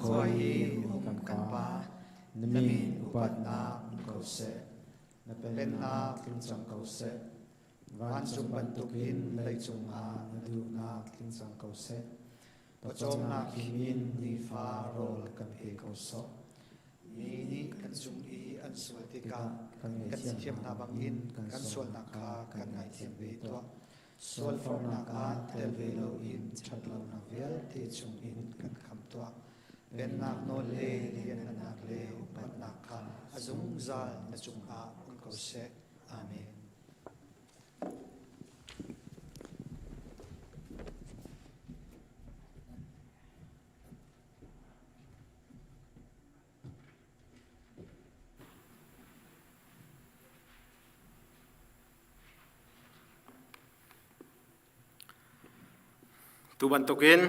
khua i um kan Pa, na min upatnak um ko seh. Na pennak tling cang ko seh. Vancung bantukin leicung ah na duhnak tling cang ko seh. Pawcawmnak him in nifa rawl kan pe ko sawh. Mi nih kan cung i an sual tikah kan thiam hna bangin kan sualnak kha kan ngaithiam ve tuah. Sualforhnak ah tel ve loin ṭhatlonak vialte chungin kan khamh tuah. Pennak nawl le lianhngannak le upatnak kha a zungzal na cungah um ko seh. Amen. Tu bantukin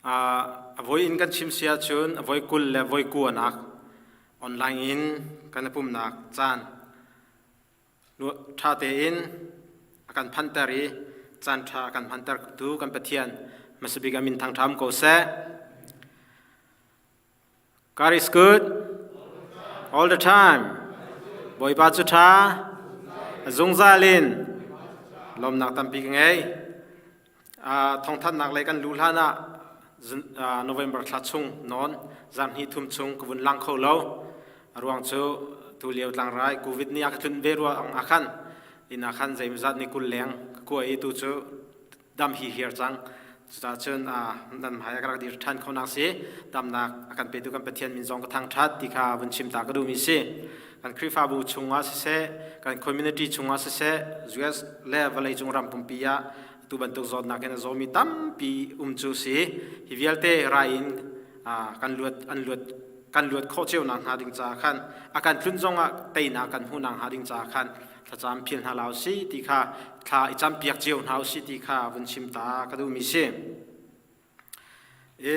a voi in kan chim si ahcun a voi 20 le voi kuanak online in kan i pumnak caan ṭha tein a kan phanter i caan ṭha a kan hmanter tu kan Pathian hmasabik a min thangṭha um ko seh. God is good all the time. Bawipa cu ṭha a zungzal in lawmnak tampi ka ngei. Thawngthanhnak lei kan luh hlan ah November thla chung nawn zarhhnih thum chung ka vun lang kho lo. A ruang cu tu lio tlangrai COVID nih a ka tlunh ve ruang ah khan inn ah khan zeimawzat ni 20 leng ka kua i tu cu dam hi hiar cang. Cucaah cun nan hmai ah ka rak dir ṭhan kho nak si. Damnak a kan petu kan Pathian min zong ka thangṭhat ti kha vun chim ta ka duhmi si. Kan Khrihfabu chungah siseh, kan community chungah siseh, US le vawleicung ram pumpi ah tu bantuk zawtnak in a zawmi tampi um cu si. Hi vialte rai in kan luat an luat kan luat khawh cio nak hnga ding caah khan a kan tlun zongah teinak kan hmuh nak hnga ding caah khan thlacam phil hna lau si ti kha thla i campiak cio hna usih ti kha vun chim ta ka duhmi si. I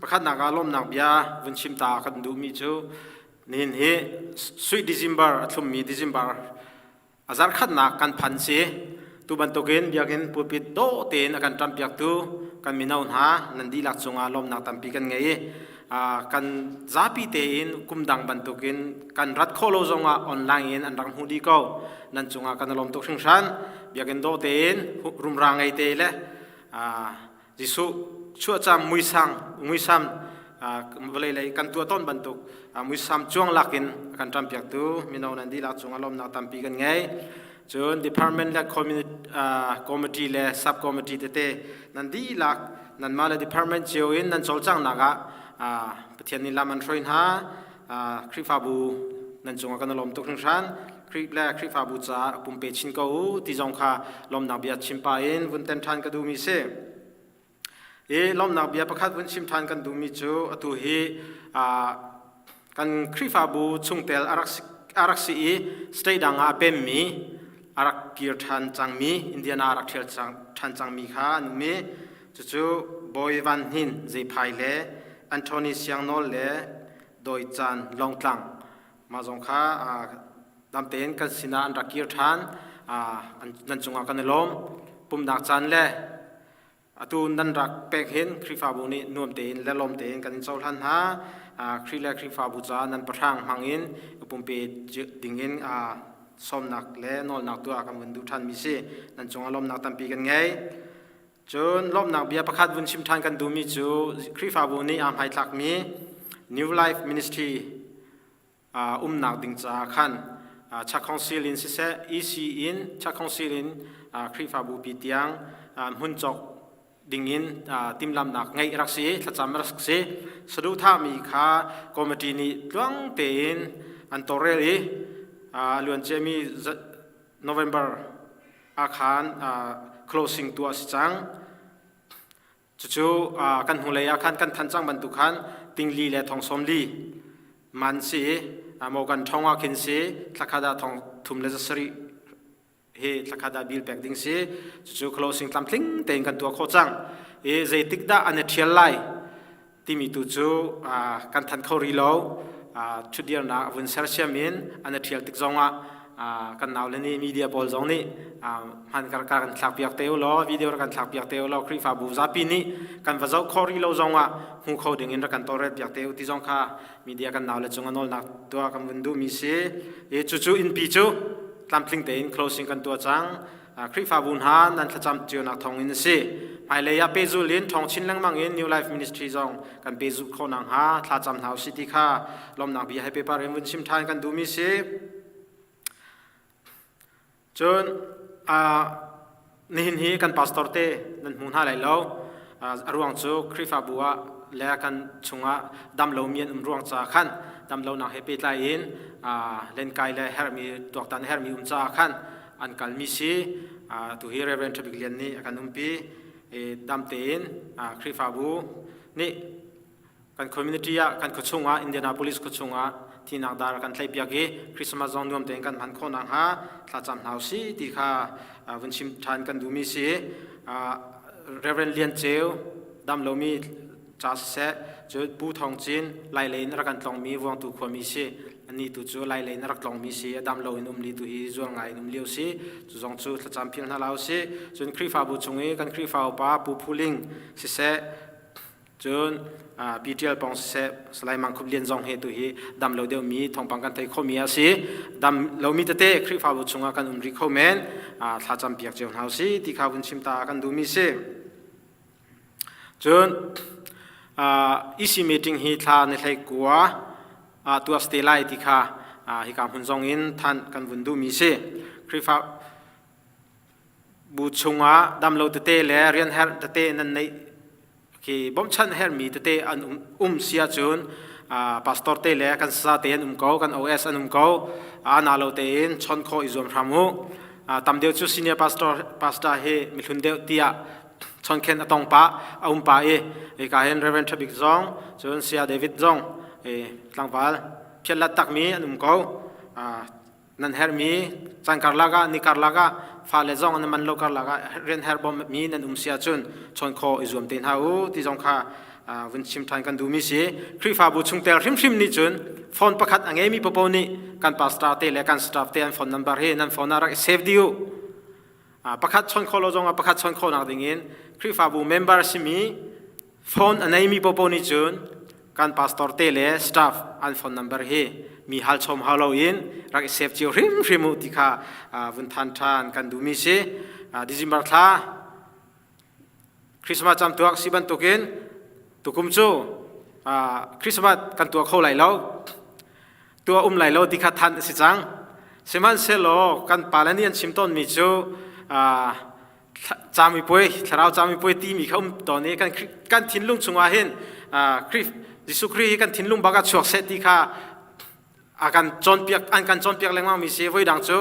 pakhatnak ah lawmnak bia vun chim ta kan duhmi cu nihin hi sui December a thlummi December a zarkhatnak kan phan si. Tu bantukin biakinn pulpit dawh tein a kan ṭampiaktu kan mino hna nan dihlak cungah lawmnak tampi kan ngei i kan zapi tein kum dang bantukin kan rat khawh lo zongah online in an rak hmuh dih ko. Nan cungah kan i lawm tuk hringhran. Biakinn dawh tein rumra ngei te le Jesuh chuahcam muisang muisam vawlei lei kan tuah tawn bantuk muisam cuang lakin a kan ṭampiaktu mino nan dihlak cungah lawmnak tampi kan ngei. Cun department le committee le sub committee tete nan dihlak nanmah le department cio in nan cawlcanghnak ah Pathian nih lam an hruai hna. Khrihfabu nan cungah kan i lawm tuk hringhran. Khrih le Khrihfabu caah pumpe chin ko u ti zong kha lawmnak bia chim pah in vun ten ṭhan ka duhmi si. I lawmhnak bia pakhat vun chim ṭhan kan duhmi cu atu hi kan Khrihfabu chungtel a rak si i state dang ah a pemmi a rak kir ṭhan cangmi Indiana a rak ṭhial ṭhan cangmi kha an um i cucu Bawi Van Hnin Zeiphai le Anthony Siangnawl le Doi Caan Lawngtlang mah zong kha dam tein kan sinah an rak kir ṭhan nan cungah kan i lawm pumnak caan le Atu nan rak pek hin Khrihfabu nih nuam tein le lawm tein kan in cohlan hna. Khrih le Khrihfabu caah nan pahrang hmang in pumpe dingin sawmnak le nawlnak tuah kan vun duh ṭhanmi si. Nan cungah lawmnak tampi kan ngei. Cun lawmhnak bia pakhat vun chim ṭhan kan duhmi cu Khrihfabu nih aa hmaithlakmi New Life Ministry umnak ding caah khan Church Council in siseh EC in Church Council in Khrihfabu pi tiang hmun cawk dingin timhlamnak ngeih rak si thlacam rak si saduhthahmi kha committee nih tluang tein an tawlrel i a luanciami November ah khan closing tuah a si cang. Cucu kan hnulei ah khan kan than cang bantuk khan tingli le thong 40 man si i maw kan thong ah khin si thlakhat ah thong thum le 7 hi thlakhat ah bill pek ding si. Cucu closing tlamtling tein kan tuah khawh cang i zeitik dah an i ṭhial lai timi tu cu kan than kho rih lo. Ṭhutdirnak a vun sersiam in an i ṭhial tik zongah. Kan nau le nih media pawl zong nih hman kar kan thlak piak te u law, video kan thlak piak te u law, Khrihfabu zapi nih kan va zoh khawh rih lo zong ah hmu kho ding in rak kan tawlrel piak te u ti zong kha media kan nau le cung a nawlnak tuah kan vun duhmi si. I cucu innpi cu tlamtling tein closing kan tuah cang. Khrihfabu hna nan thlacam cionak thawng in a si. Hmailei ah pehzul in ṭhawng chin lengmang in New Life Ministry zong kan pehzulh khawh nakhnga thlacam hna usih ti kha lawmnak bia he paper in vun chim ṭhan kan duhmi si. Cun nihin hi kan pastor te nan hmu hna lai lo. A ruang cu Khrihfabu ah le kan chungah dam lomi an um ruang ca khan dam lonak he pehtlai in lenkai le herhmi tuaktan herhmi um caah khan an kalmi si. Tu hi Reverend Ṭhabik Lian nih a kan umpi. Dam tein Khrihfabu nih kan community ah kan khuachung ah Indianapolis khuachung ah thinak dar kan tlaihpiak i Christmas zong nuam tein kan hman khawh nakhnga thlacam hna usih ti kha vun chim ṭhan kan duhmi si. Reverend Lian Ceu dam lomi ca siseh cu Pu Thawng Cin Lailei in a rak kan tlongmi Vuangtu khuami si. Anih tu cu Lailei in a rak tlongmi si. A dam lo in um li tu hi zual ngai in um lio si. Cu zong cu thlacam phil hna la usih. Cun Khrihfabu chung i kan Khrihfa upa Pu Phu Ling siseh cun Pi Ṭial Pong siseh Salai Mang Khup Lian zong hi tu hi dam lo deuhmi thawngpang kan thei khomi a si. Dam lomi tete Khrihfabu chungah kan um rih kho men. Thlacam piak cio hna usih ti kha vun chim ta kan duhmi si. Cun EC meeting hi thla ni hlei kua tuah te lai ti kha hika hmun zong in thanh kan vun duhmi si. Khrihfa bu chungah damlo tete le rian herh tete nan neih khi bawmchan herhmi tete an um si ahcun pastor te le kan sa te an um ko, kan OS an um ko, ana lo tein chon khawh i zuam hram u. Tam deuh cu senior pastor hi mihlun deuh tiah chonkhen a tong pah a um pah i hika hin Reverend Thabik zong cun Saya David zong tlangval phiatlat takmi an um ko. Nan herhmi caan karlak ah ni karlak ah fale zong an man lo karlak ah rian herh bawmmi nan um si ahcun chawn khawh i zuam te hna u ti zong kha vun chim ṭhan kan duhmi si. Khrihfabu chungtel hrimhrim nih cun phone pakhat a ngeimi popo nih kan pastor te le kan staff te an phone number hi nan phone ah rak i save dih u. Pakhat chon khawh lo zongah pakhat chon khawhnak dingin Khrihfabu member simi phone a neimi popo nih cun kan pastor te le staff an phone number hi mi hal chom hau loin rak i save cio hrimhrim u ti kha vun than ṭhan kan duhmi si. December thla Christmas cam tuak si bantukin tukum cu Christmas kan tuah kho lai lo. Tuah um lai lo ti kha than a si cang. Sihmanhsehlaw kan pale nih an chim tawnmi cu camipuai thlarau camipuai timi kha um tawn i kan thinlung chungah hin Khrih Jesuh Khrih hi kan thinlung bak ah chuak seh ti kha a kan cawnpiak an kan cawnpiak lengmang mi si. Voidang cu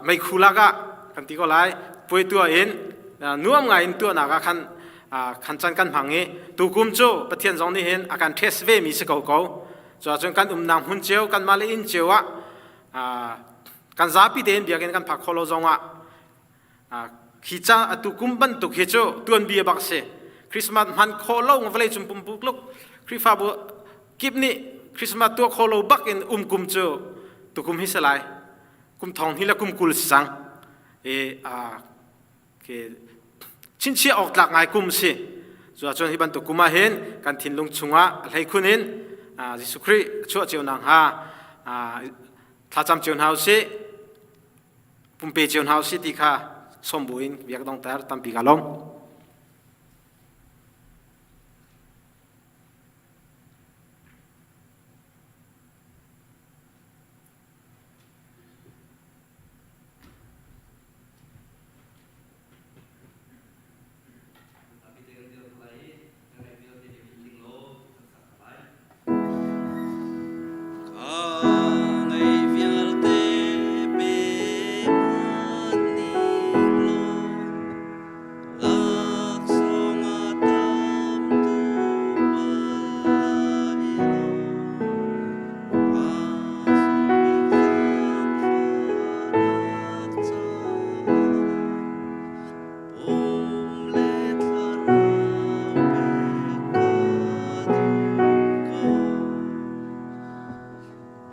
meikhu lak ah kan ti ko lai puai tuah in nuam ngai in tuahnak ah khan khan chan kan hmang i tukum cu Pathian zong nih hin a kan test ve mi si ko ko. Cuahcun kan umnak hmun cio kanmah le inn cio ah kan zapi tein biakinn kan phak khawh lo zong ah khi ca atu kum bantuk hi cu tuanbia bak si. Christmas hman khawh lo vawlei cung pumpuluk Khrihfabu kip nih Christmas tuah khawh lo bak in um kum cu tukum hi si lai. Kum thong hi le kum 20 si cang. E ke chinchiah awk tlak ngai kum si. Cuahcun hi bantuk kum ah hin kan thinlung chungah a hleikhun in Jesuh Khrih chuah cio nakhnga thlacam cio hna usih, pumpe cio hna usih ti kha sawm buin biak dongter tampi ka lawm.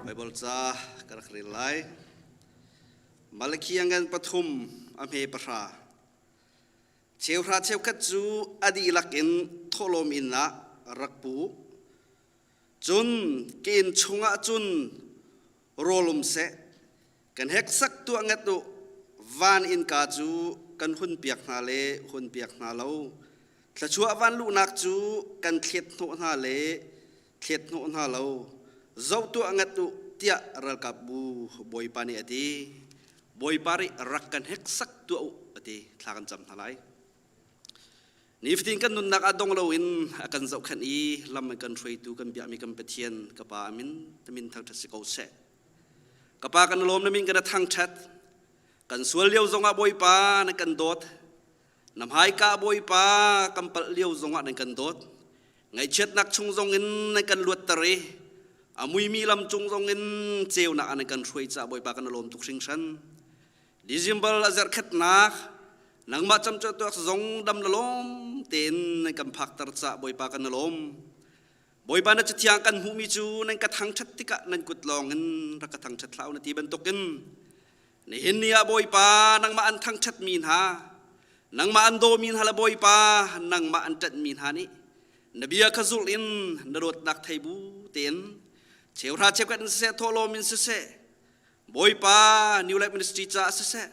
Bible ca ka rak rel lai. Malakhi a ngan pathum a hme pahra. Cheuhra cheukhat cu a dihlak in thawhlawm inn ah rak pu u. Cun ka inn chungah cun rawl um seh, kan heksak tuah ngat u, van innka cu kan hunpiak hna le hunpiak hna lo. Thluachuah vanluhnak cu kan thlet hnawh hna le thlet hnawh hna lo. Zoh tuah ngat u, tiah ralkapbu Bawipa nih a ti. Bawipa nih rak kan heksak tuah u, a ti. Thla kan cam hna lai. Nifatin kan nunnak ah dong loin a kan zohkhenh i lam an kan hruaitu kan biakmi kan Pathian ka Pa amin na min thangṭhat si ko seh. Ka Pa kan lawm na min kan thangṭhat. Kan sual lio zongah Bawipa na kan dawt. Na hmaika Bawipa kan palh lio zongah nan kan dawt. Ngaihchiatnak chung zongin nan kan luatter i a muimi lam cung zongin ceunak ah nan kan hruai caah Bawipa kan lawm tuk hringhran. December a zarhkhatnak nangmah camcawhtuak zong dam la lawm tein nan kan phakter cah Bawipa kan lawm. Bawipa na cathiang kan hmuhmi cu nan ka thangṭhat tikah nan kut lawng in rak ka thangṭhat hlah u na ti bantukin nihin ni ah Bawipa nangmah an thangṭhatmi hna nangmah an dawmi hna le Bawipa nangmah an ṭanhmi hna nih na bia kha zulh in na dawtnak thei bu tein cheuhra cheukhat in siseh thawhlawm in siseh Bawipa New Life Ministry caah siseh,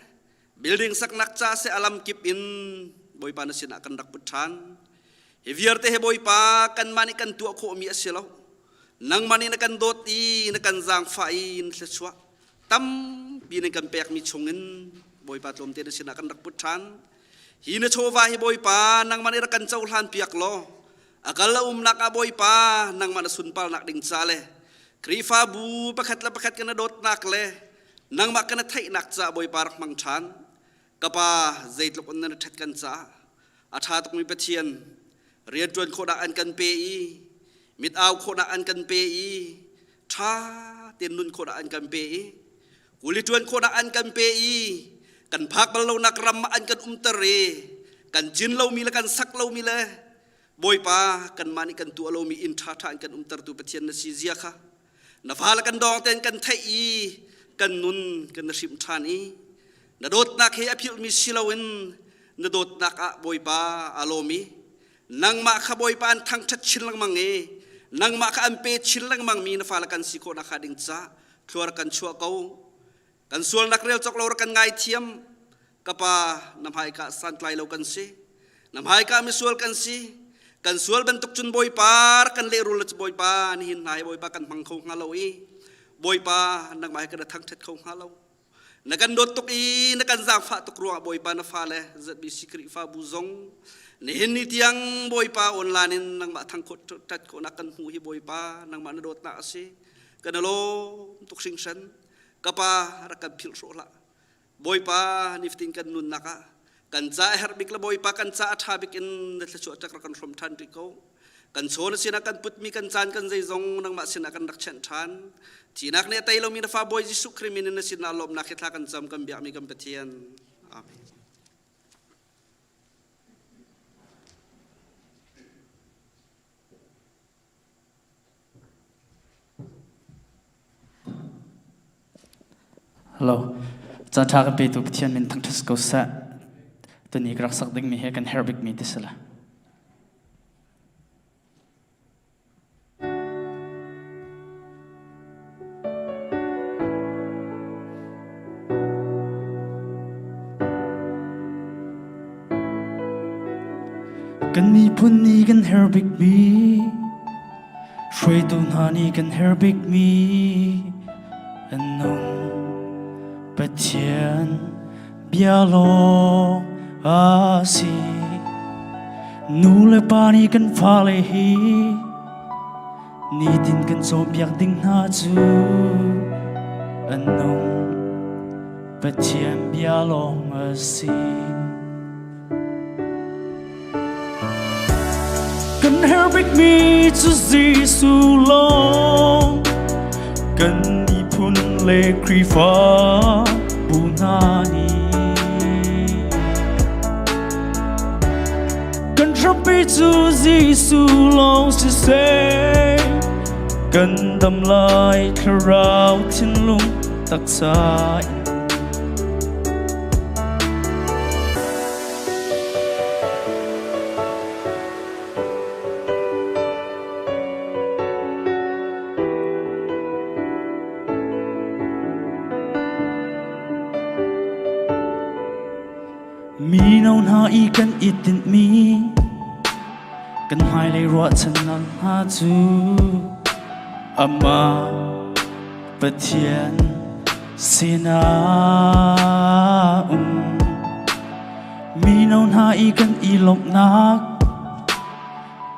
building saknak caah seh alam kip in Bawipa na sinah kan rak put ṭhan. Hi vialte he Bawipa kanmah nih kan tuah khawhmi a si lo. Nangmah nih na kan dawt i na kan zaangfah i na thluachuah tampi na kan pekmi chungin Bawipa tlawmte na sinah kan rak put ṭhan. Hi na chawva hi Bawipa nangmah nih rak kan cohlan piak law a kal a umnak ah Bawipa nangmah na sunparnak ding ca le Khrihfabu pakhat le pakhat kan dawtnak le nangmah kan theihnak ca Bawipa rak hmang ṭhan. Ka pa zeitluk in na ṭhat kan caah a ṭha tukmi Pathian rianṭuan khawhnak an kan pe i mit au khawhnak an kan pe i ṭha tein nun khawhnak an kan pe i kuli ṭuan khawhnak an kan pe i kan phak bal lonak ram ah an kan umter i kan cin lomi le kan sak lomi le Bawipa kanmah nih kan tuah lomi inn ṭhaṭha in kan umtertu Pathian na si zia kha na fale kan dawng tein kan theih i kan nun kan na hrimh ṭhan i na dawtnak he a philhmi si loin na dawtnak ah Bawipa aa lawm i nangmah kha Bawipa an thangṭhat chin lengmang i nangmah kha an pe chin lengmang mi na fale kan si khawh nakhnga ding ca thluar kan chuah ko. Kan sualnak rel cawk lo rak kan ngaithiam. Ka pa, na hmaika santlai lo kan si. Na hmaika misual kan si. Kan sual bantuk cun Bawipa rak kan lehrul la Bawipa nihin hna hi Bawipa kan hmang kho hnga lo i Bawipa nangmah hi kan thangṭhat kho hnga lo. Na kan dawt tuk i na kan zaangfah tuk ruangah Bawipa na fale ZBC Khrihfabu zong nihin ni tiang Bawipa online in nangmah thangṭhat khawhnak kan hmuh hi Bawipa nangmah na dawtnak a si. Kan i lawm tuk hringhran. Ka pa rak kan philh hrawh hlah. Bawipa nifatin kan nunnak ah kan ca a herh bik le Bawipa kan ca a ṭha bik in na thluachuah ṭak rak kan hrawm ṭhan rih ko. Kan chaw na sinah kan putmi kan caan kan zeizong nangmah sinah kan rak chenh ṭhan. Thihnak nih a tei lomi na fa Bawi Jesuh Khrih min in na sinah lawmhnak hi thla kan cam kan biakmi kan Pathian. Amen. Hello. Caan ṭha kan petu Pathian min thangṭhat ko seh. Tuni ka rak sak dingmi he kan herh bikmi ti si la. Kan miphun nih kan herh bikmi hruaitu hna nih kan herh bikmi an nung Pathian bia lawng a si. Nu le pa nih kan fale hi nitin kan cawnpiak ding hna cu an nung Pathian bia lawng a si. Kan herh bikmi cu Jesuh lawng kan miphun le Khrihfa bu hna nih kan hrampi cu Jesuh lawng siseh kan dam lai thlarau thinlung taksa in. hna i kan i tinhmi kan hmailei ruahchannak hna cu amah Pathian sinah um. Mino hna i kan i lawmhnak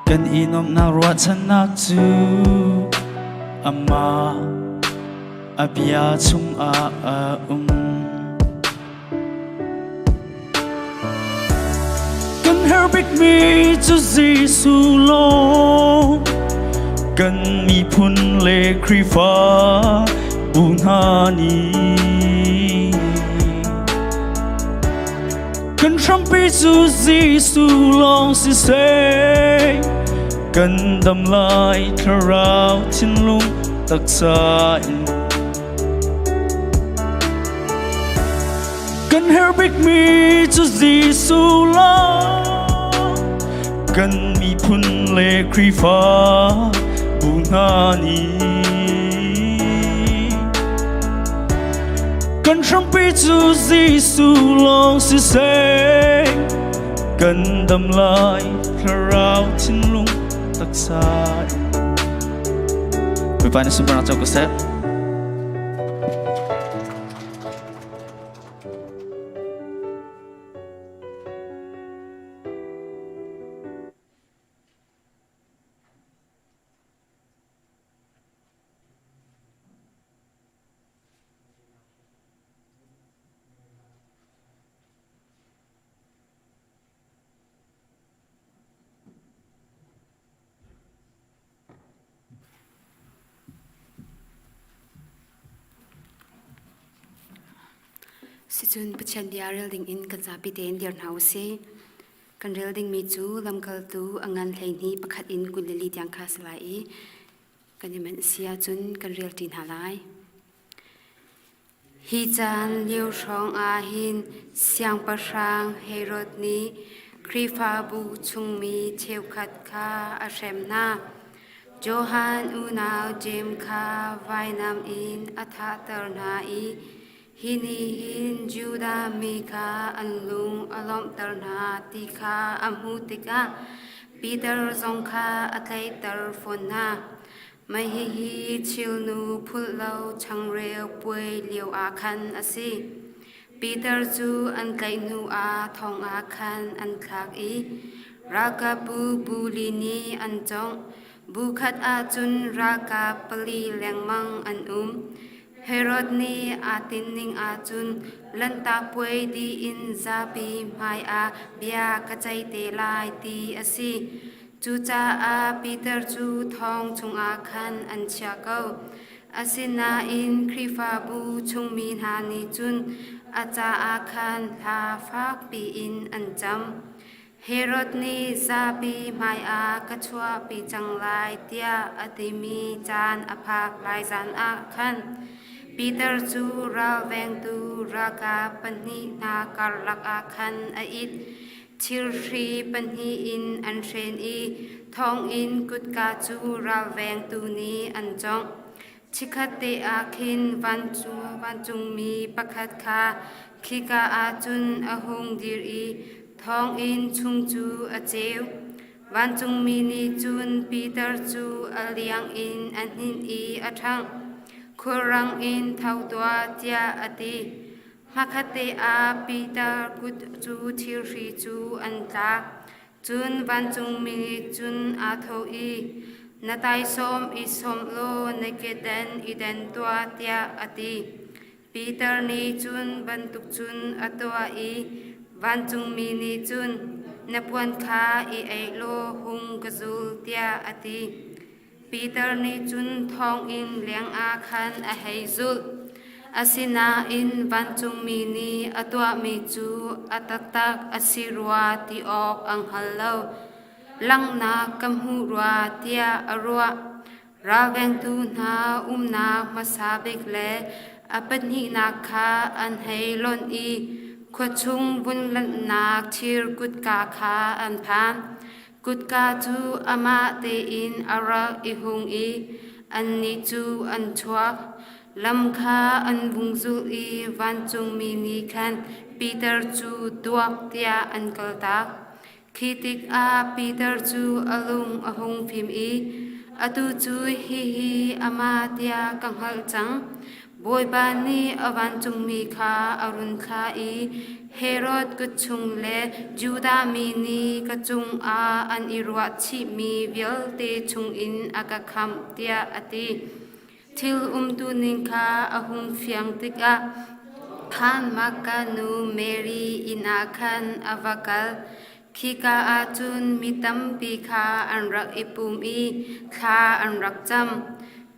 kan i nuamhnak ruahchannak cu amah a bia chungah a um. Kan herh bikmi cu Jesuh lawng kan miphun le Khrihfa bu hna nih kan hrampi cu Jesuh lawng siseh kan dam lai thlarau thinlung taksa in. Kan herh bikmi cu Jesuh lawng kan miphun le Khrihfa bu hna nih kan hrampi cu Jesuh lawng siseh kan dam lai thlarau thinlung taksa in. Bawipa nih sunparnak co ko seh. Sicun Pathian bia rel dingin kan zapi tein dir hna u sih. Kan rel dingmi cu lamkaltu a ngan 21 in 24 tiang kha a si lai i kan i manh si ahcun kan rel ṭi hna lai. Hi caan lio hrawng ah hin Siangpahrang Herod nih Khrihfabu chungmi cheukhat kha a hrem hna. Johan unau Jeim kha vainam in a thahter hna i hi nih hin Judah mi kha an lung a lawmhter hna ti kha a hmuh tikah Peter zong kha a tlaihter fawn hna. Mah hihi thilnu phulh lo changreu puai lio ah khan a si. Peter cu an tlaih hnu ah thong ah khan an thlak i ralkapbu bu li nih an cawngh. Bu khat ah cun ralkap pali lengmang an um. Herod nih aa tinhning ahcun Lanhtak Puai dih in zapi hmaiah bia ka ceih te lai ti a si. Cucaah Peter cu thong chungah khan an chiah ko. Asinain Khrihfabu chungmi hna nih cun a caah khan hla fakpi in an cam. Herod nih zapi hmaiah ka chuahpi cang lai tiah a timi caan a phak lai zan ah khan Peter cu ralvengtu ralkap pahnih hna karlak ah khan a it. Thirhri pahnih in an hren i thonginn kutka cu ralvengtu nih an cawngh. Chikkhatte ah khin vancungmi pakhat kha khika ah cun a hung dir i thonginn chung cu a ceu. Vancungmi nih cun Peter cu a liang in a hninh i a ṭhangh. Khulrang in tho tuah, tiah a ti. Hmakhatte ah Peter kut cu thirhri cu an tlak. Cun vancungmi nih cun aa thawh i, Na taisawm i sawmh law na kedan i den tuah, tiah a ti. Peter nih cun bantuk cun a tuah i vancungmi nih cun, Na puan kha i aih law hung ka zul, tiah a ti. Peter nih cun thonginn lengah khan a hei zulh. Asinain vancungmi nih a tuahmi cu a taktak a si rua ti awk a hngal lo. Langhnak ka hmuh rua tiah a ruah. Ralvengtu hna umnak hmasa bik le a pahnihnak kha an hei lonh i khuachung vun lanhnak thir kutka kha an phan. Kutka cu amah tein a rak i hung i annih cu an chuak. Lam kha an vung zulh i vancungmi nih khan Peter cu duak tiah an kaltak. Khi tikah Peter cu a lung a hung fim i, Atu cu hihi amah tiah ka hngalh cang. Bawipa nih a vancungmi kha a run thlah i Herod kut chung le Judah mi nih ka cungah an i ruahchihmi vialte chungin a ka khamh, tiah a ti. Thil umtuning kha a hung fiang tikah khan Marka nu Mary inn ah khan a va kal. Khika ah cun mi tampi kha an rak i pum i thla an rak cam.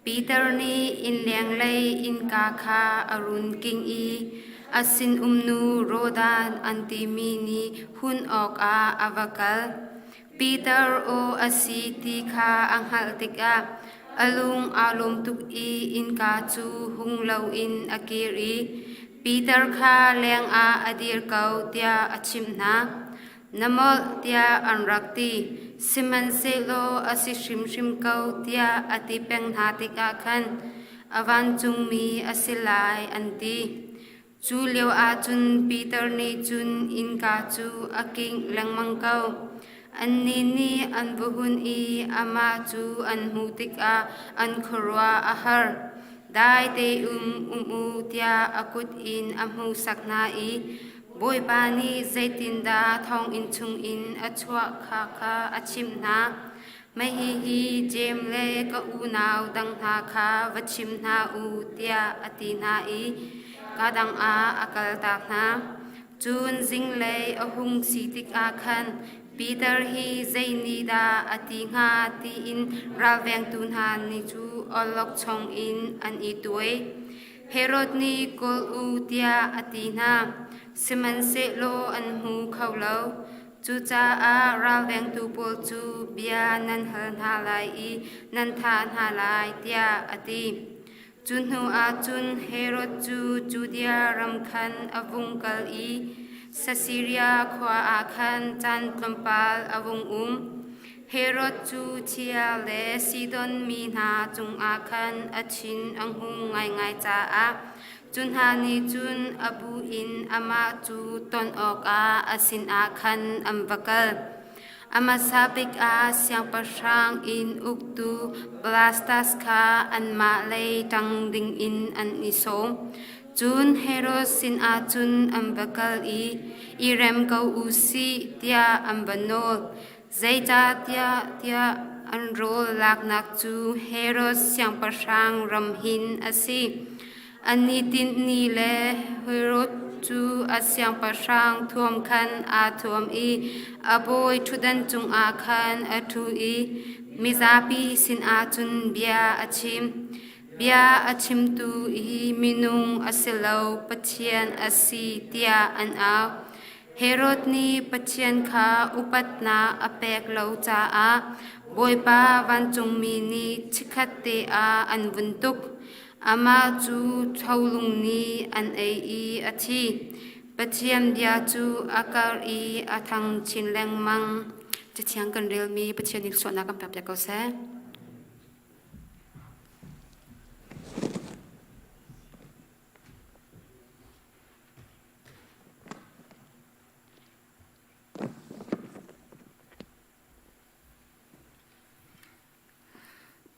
Peter nih innleng lei innka kha a run king i a sinum-nu Rhoda an timi nih hun awkah a va kal. Peter aw a si ti kha a hngalh tikah a lung aa lawm tuk i innka cu hung loin a kir i Peter kha lengah a dir ko tiah a chimh hna. Na molh tiah an rak ti. Sihmanhsehlaw a si hrimhrim ko tiah a ti peng hna tikah khan a vancungmi a si lai an ti. Cu lio ahcun Peter nih cun innka cu a kingh lengmang ko. Annih nih an va hun i amah cu an hmuh tikah an khuaruah a har. Dai te um um u tiah a kut in a hmuhsak hna i Bawipa nih zeitindah thonginn chungin a chuah kha kha a chimh hna. Mah hihi Jeim le ka unau dang hna kha va chim hna u tiah a ti hna i kaa dang ah a kaltak hna. Cun zinglei a hung si tikah khan Peter hi zei nih dah a ti hnga tiin ralvengtu hna nih cu awlokchong in an i tuai. Herod nih kawl u tiah a ti hna, sihmanhsehlaw an hmu kho lo. Cucaah ralvengtu pawl cu bia nan hal hna lai i nan thah hna lai, tiah a ti. Cu hnuah cun Herod cu Judea ram khan a vung kal i Sisaria khua ah khan caan tlawmpal a vung um. Herod cu Tyre le Sidon mi hna cungah khan a thin a hung ngaingai caah Cu hna nih cun a bu in amah cu ton awkah a sinah khan an va kal. A hmasa bik ah siangpahrang inn uktu Blastas kha anmah lei ṭang dingin an i sawm. Cun Herod sinah cun an va kal i, i rem ko u sih, tiah an va nawl. Zeicahtiah tiah an rawl laknak cu Herod siangpahrang ram hin a si. An i tinh ni le Herod cu a siangpahrang thuam khan aa thuam i a bawi ṭhutdan cungah khan a ṭhu i mizapi sinah cun bia a chim. Bia a chimtu hi minung a si lo, Pathian a si, tiah an au. Herod nih Pathian kha upatnak a pek lo caah Bawipa vancungmi nih chikkhatte ah an vun tuk. Amah cu tholung nih an ei i a thi. Pathian bia cu a karh i a thang chin lengmang. Cathiang kan relmi Pathian nih suahnak kan pek piak ko seh.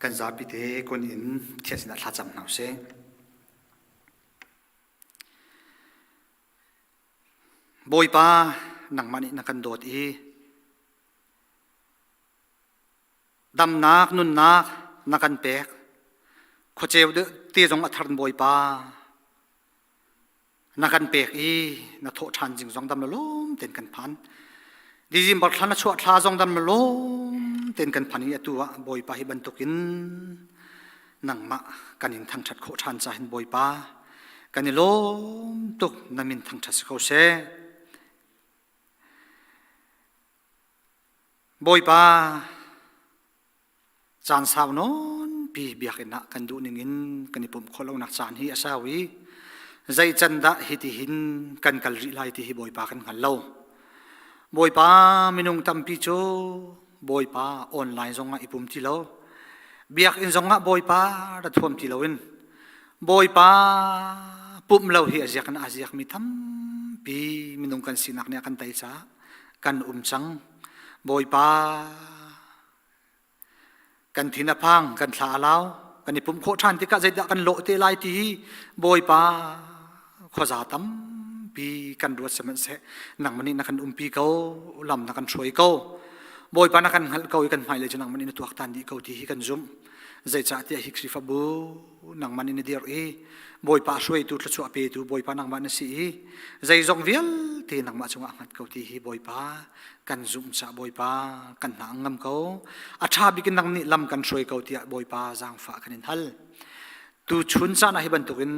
Kan zapi te kun in Pathian sinah thlacam hna usih. Bawipa, nangmah nih na kan dawt i Damnak nunnak na kan pek. Khuaceu te zong a thar Bawipa. Na kan pek i na thawh ṭhan zing zong dam lawm ten kan phan. December thla na chuah thla zong dam lawm ten kan phan i atu ah Bawipa hi bantukin nangmah kan in thangṭhat khawh ṭhan ca hin Bawipa kan i lawm tuk na min thangṭhat si ko seh. Bawipa, caan sau nawnpi biakinn ah kan duh ning in kan i pumh khawh lonak caan hi a sau i zei can dah hitihin kan kal rih lai ti hi Bawipa kan hngal lo. Bawipa minung tampi cu Bawipa online zong ah i pum ti lo. Biakinn zong ah Bawipa ra thuam ti loin. Bawipa pumh lo hi a ziak in a ziakmi tampi minung kan sinak nih a kan tei caah kan um cang. Bawipa kan thin a phang, kan thla a lau, kan i pumh khawh ṭhan tikah zeidah kan lawh te lai ti hi Bawipa khuaza tampi kan ruat sihmanhseh nangmah nih na kan umpi ko, lam na kan hruai ko. Bawipa na kan hngalh ko i kan hmailei cu nangmah nih na tuaktan dih ko ti hi kan zumh. Zeicahtiah hi Khrihfabu nangmah nih na dirh i Bawipa hruaitu thluachuah petu Bawipa nangmah na si i zeizong vialte nangmah cungah hngat ko ti hi Bawipa kan zumh caah Bawipa kan hna ngam ko. A ṭha bik in nang nih lam kan hruai ko tiah Bawipa zaangfah kan in hal. Tu chun caan ah hi bantukin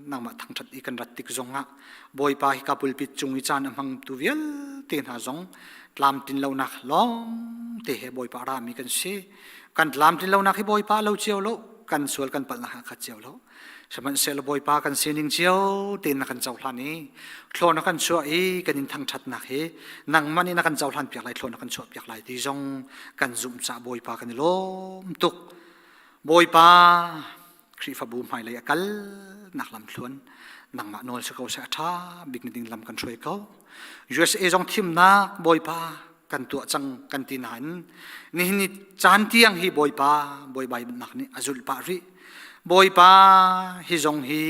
nangmah thangṭhat i kan rat tik zongah Bawipa hi ka pulpit cung i caan a hmangtu vialte hna zong tlamtlin lonak lawng te he Bawipa a rami kan si. Kan tlamtlin lonak hi Bawipa lo cio lo, kan sual kan palhnak ah khat cio lo. Sihmanhsehlaw Bawipa kan sining cio tein na kan cohlan i thlaw na kan chuah i kan in thangṭhatnak hi nangmah nih na kan cohlan piak lai, thlaw na kan chuah piak lai ti zong kan zumh caah Bawipa kan i lawm tuk. Bawipa Khrihfabu hmailei a kal nak lamthluan nangmah nawl si ko seh a ṭha bik ni ding lam kan hruai ko. USA zong thimnak Bawipa kan tuah cang kan ti nain nihin ni caan tiang hi Bawipa buaibainak nih a zulh pah rih. Bawipa hi zong hi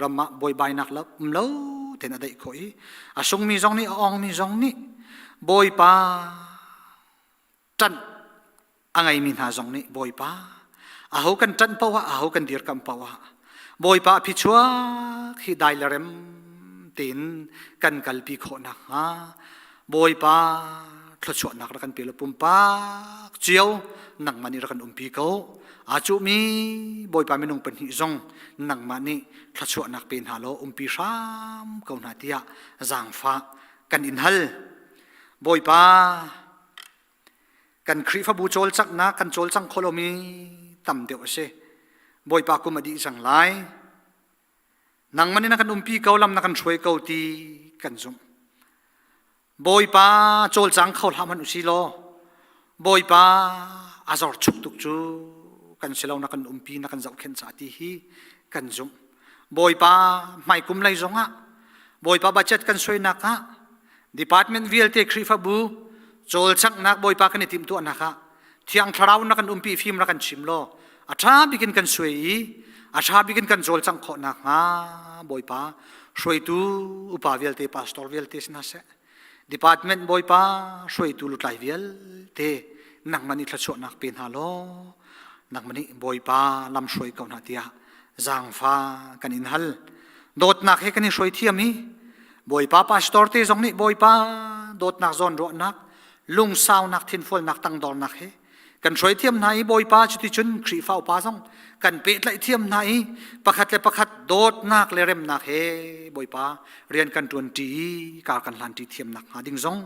ram ah buaibainak um lo tein a daih khawh i a sungmi zong nih a awngmi zong nih Bawipa ṭanh a ngeimi hna zong nih Bawipa aho kan ṭanh paoh ah aho kan dirkamh paoh ah Bawipa a phichuak hi dai le rem tein kan kalpi khawh nakhnga Bawipa thluachuahnak rak kan pe law pumpak cio nangmah nih rak kan umpi ko aa cuhmi Bawipa minung pahnih zong nangmah nih thluachuahnak pe hna law umpi hram ko hna tiah zaangfah kan in hal Bawipa Kan Khrihfabu cawlcanghnak kan cawlcang kho lomi tam deuh a si. Bawipa kum a dih cang lai. Nangmah nih na kan umpi ko, lam na kan hruai ko ti kan zumh. Bawipa cawlcang kho hlah hmanh usih law Bawipa a zor chuk tuk cu kan si lo na kan umpi na kan zohkhenh ca ti hi kan zumh. Bawipa hmaikum lei zongah Bawipa budget kan suainak ah Department vialte Khrihfabu cawlcanghnak Bawipa kan i timhtuahnak ah Thiang Thlarau na kan umpi fim rak kan chim law a ṭha bik in kan suai i a ṭha bik in kan cawlcangh khawh nakhnga Bawipa hruaitu upa vialte pastor vialte si hna seh department Bawipa hruaitu lutlai vialte nangmah nih thluachuahnak pe hna law nangmah nih Bawipa lam hruai ko hna tiah zaangfa kan in hal dawtnak he kan i hruai thiam i Bawipa pastor te zong nih Bawipa dawtnak zawnruahnak lungsaunak thinfualnak tangdornak he kan hruai thiam hna i Bawipa cuticun Khrihfa upa zong kan pehtlaih thiam hna i pakhat le pakhat dawtnak le remnak he Bawipa rian kan ṭuanṭi i kar kan hlanṭi thiamnak hnga ding zong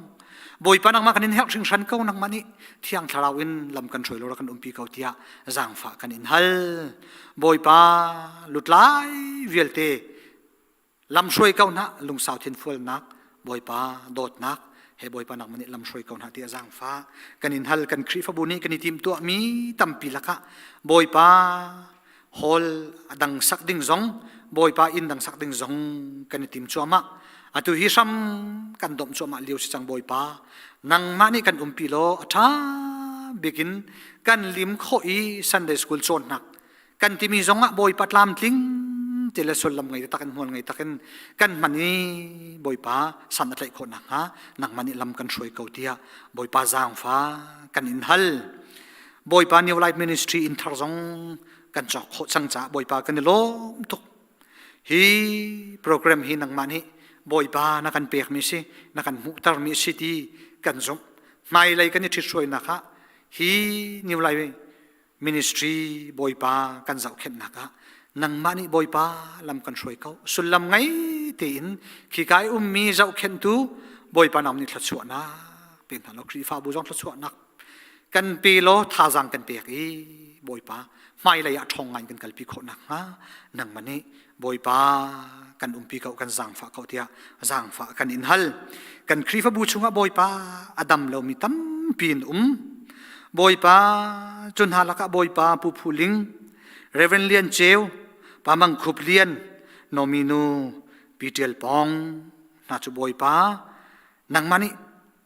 Bawipa nangmah kan in herh hringhran ko nangmah nih Thiang Thlarau in lam kan hruai lo kan umpi ko tiah zaangfah kan in hal Bawipa lutlai vialte lamhruai ko hna lungsau thinfualnak Bawipa dawtnak he Bawipa nangmah nih lamhruai ko hna tiah zaangfah kan in hal kan Khrihfabu nih kan i timhtuahmi tampi lakah Bawipa hall a dang sak ding zong Bawipa inn dang sak ding zong kan i tim cuahmah atu hi hram kan domh cuahmah lio si cang Bawipa nangmah nih kan umpi law a ṭha bikin kan lim khawh i Sunday school cawnnak kan timi zong ah Bawipa tlamtling te le sullam ngei takin hmual ngei takin kan hman i Bawipa san a tlaih khawh nakhnga nangmah nih lam kan hruai ko tiah Bawipa zaangfa kan in hal Bawipa New Life Ministry in thar zong kan cawk khawh cang caah Bawipa kan i lawm tuk hi program hi nangmah nih Bawipa na kan pekmi si na kan hmuhtermi si ti kan zumh hmailei kan i ṭhithruainak ah hi New Life ministry Bawipa kan zohkhenhnak ah nangmah nih Bawipa lam kan hruai ko sullam ngei tein khika i ummi zohkhenhtu Bawipa nang nih thluachuahnak pe hna law Khrihfabu zong thluachuahnak kan pe law thazaang kan pek i Bawipa hmailei ah ṭhawng ngai kan kalpi khawh nakhnga nangmah nih Bawipa kan umpi ko kan zaangfah ko tiah zaangfah kan in hal kan Khrihfabu chungah Bawipa a dam lomi tampi in um Bawipa cu hna lakah Bawipa Pu Phu Ling Reverend Lian Ceu. Pa Mang Khup Lian, Nomi nu, Pi Ṭial Pawng hna cu Bawipa nangmah nih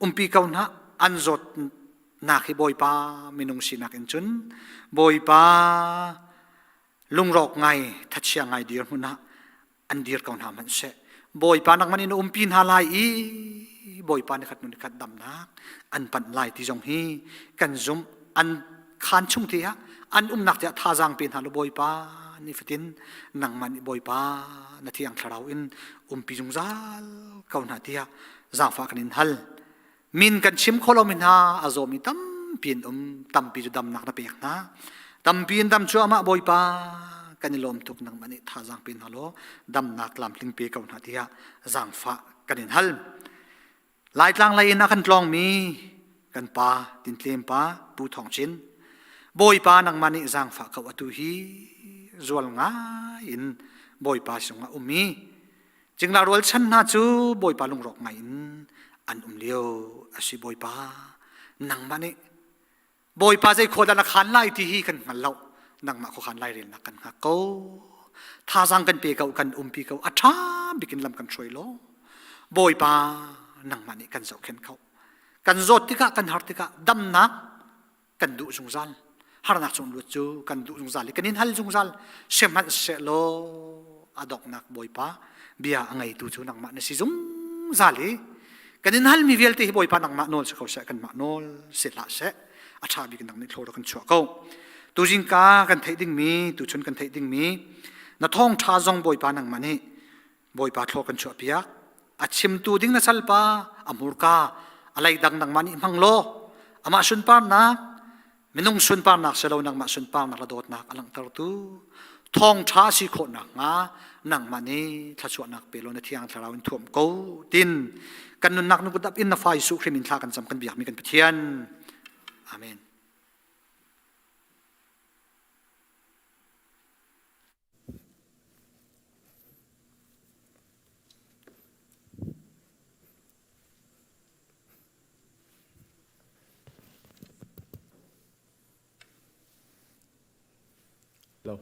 umpi ko hna an zawtnak hi Bawipa minung sinak in cun Bawipa lungrawk ngai thachia ngai dirhmun ah an dir ko hna hmanh seh Bawipa nangmah nih na umpi hna lai i Bawipa ni khat hnu ni khat damnak an panh lai ti zong hi kan zumh an khaan chung te ah an umnak te ah thazaang pe hna law Bawipa nifatin nangmah nih Bawipa na thiang thlarau in umpi zungzal ko hna tiah zaangfah kan in hal min kan chim kho lomi hna a zawmi tampi an um tampi cu damnak na pek hna tampi in dam cu amah Bawipa kan i lawm tuk nangmah nih thazaang pe hna law damnak tlamtling pe ko hna tiah zaangfah kan in hal Laitlang lei in a kan tlawngmi kan pa Tintlem pa Pu Thawng Cin Bawipa nangmah nih zaangfah ko atu hi zual ngai in Bawipa sungah um i cingla rualchan hna cu Bawipa lungrawk ngai in an um lio a si Bawipa nangmah nih Bawipa zei khua dah na khaan lai ti hi kan hngal lo. Nangmah khuakhan lairelnak kan hngak ko. Thazaang kan pe ko, kan umpi ko. A ṭha bikin lam kan hruai law. Bawipa nangmah nih kan zohkhenh ko. Kan zawt tikah, kan har tikah damnak kan duh zungzal. Harnak chung luat cu kan duh zungzal i kan in hal zungzal. Sihmanhsehlaw a donghnak Bawipa bia a ngeitu cu nangmah na si zungzal i kan in halmi vialte hi Bawipa nangmah nawl si ko seh kanmah nawl si hlah seh a ṭha bik nang nih thlawr kan chuah ko tuzing ka kan theih dingmi tuchun kan theih dingmi na thawng ṭha zong Bawipa nangmah nih Bawipa thlaw kan chuah piak a chimtu ding na salpa a hmurka a leidang nangmah nih hmang law amah sunparnak minung sunparnak si lo nangmah sunparnak le dawtnak a langhtertu thawngṭha si khawh nakhnga nangmah nih thluachuahnak pe law na thiang thlarau in thuam ko tin kan nunnak nu kut in na fa Jesuh Khrih min thla kan cam kan biakmi kan Pathian amen Lo.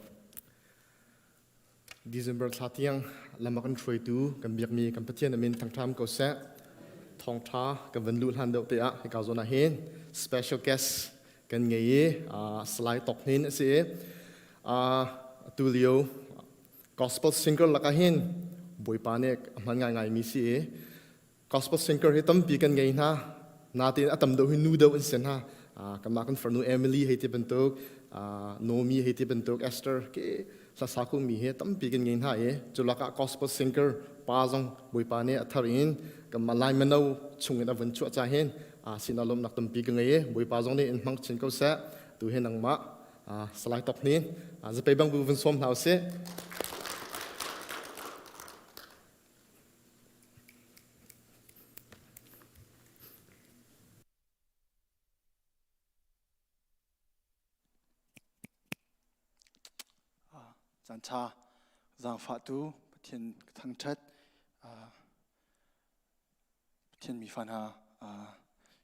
December thla tiang lam a kan hruaitu kan biakmi kan Pathian amin thangṭham ko seh. Thawngṭha kan van luh hlan deuh te ah hika zawn ah hin special guest kan ngei i Salai Tawk Hnin a si i atu lio gospel singer lakah hin Bawipa nih a hman ngaingai mi si i Gospel singer hi tampi kan ngei hna. Natin a tam deuh hi nu deuh an si hna. Kanmah kan farnu Emily hei ti bantuk, Nomi hei ti bantuk, Esther ke hlasa mi hi tampi kan ngei hna i cu lakah gospel singer pa zong Bawipa nih a thar in kanmah Lai mino chungin a vun chuah ca hin sinah lawmhnak tampi ka ngei i Bawipa zong nih in hmang chin ko seh. Tu hi nangmah Salai Tok Hnin zapei bang bu vun sawm hna usih. Caanṭha zaangfahtu Pathian ka thangṭhat. Pathian mi fa hna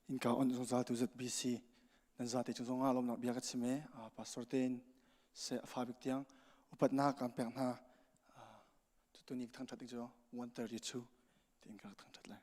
innka on zungzaltu ZBC nan zate cung zongah lawmnak bia ka chim i pastor tein seh a fa bik tiang upatnak kan pek hna. Tuni thangṭhat ding cu 132 tiin ka rak thangṭhat lai.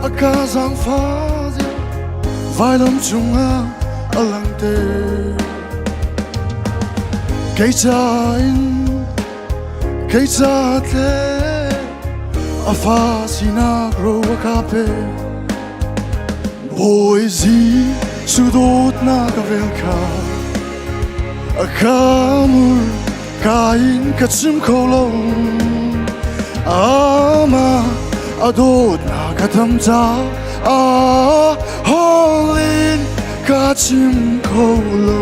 A ka zaangfah vailam cungah a langte kei ca in kei ca tle a fa sinak ro a ka pe Bawi Jesuh dawtnak a vel kha a ka mur ka in ka chim kho lo amah a dawtnak a tam ca a holin ka chim kho lo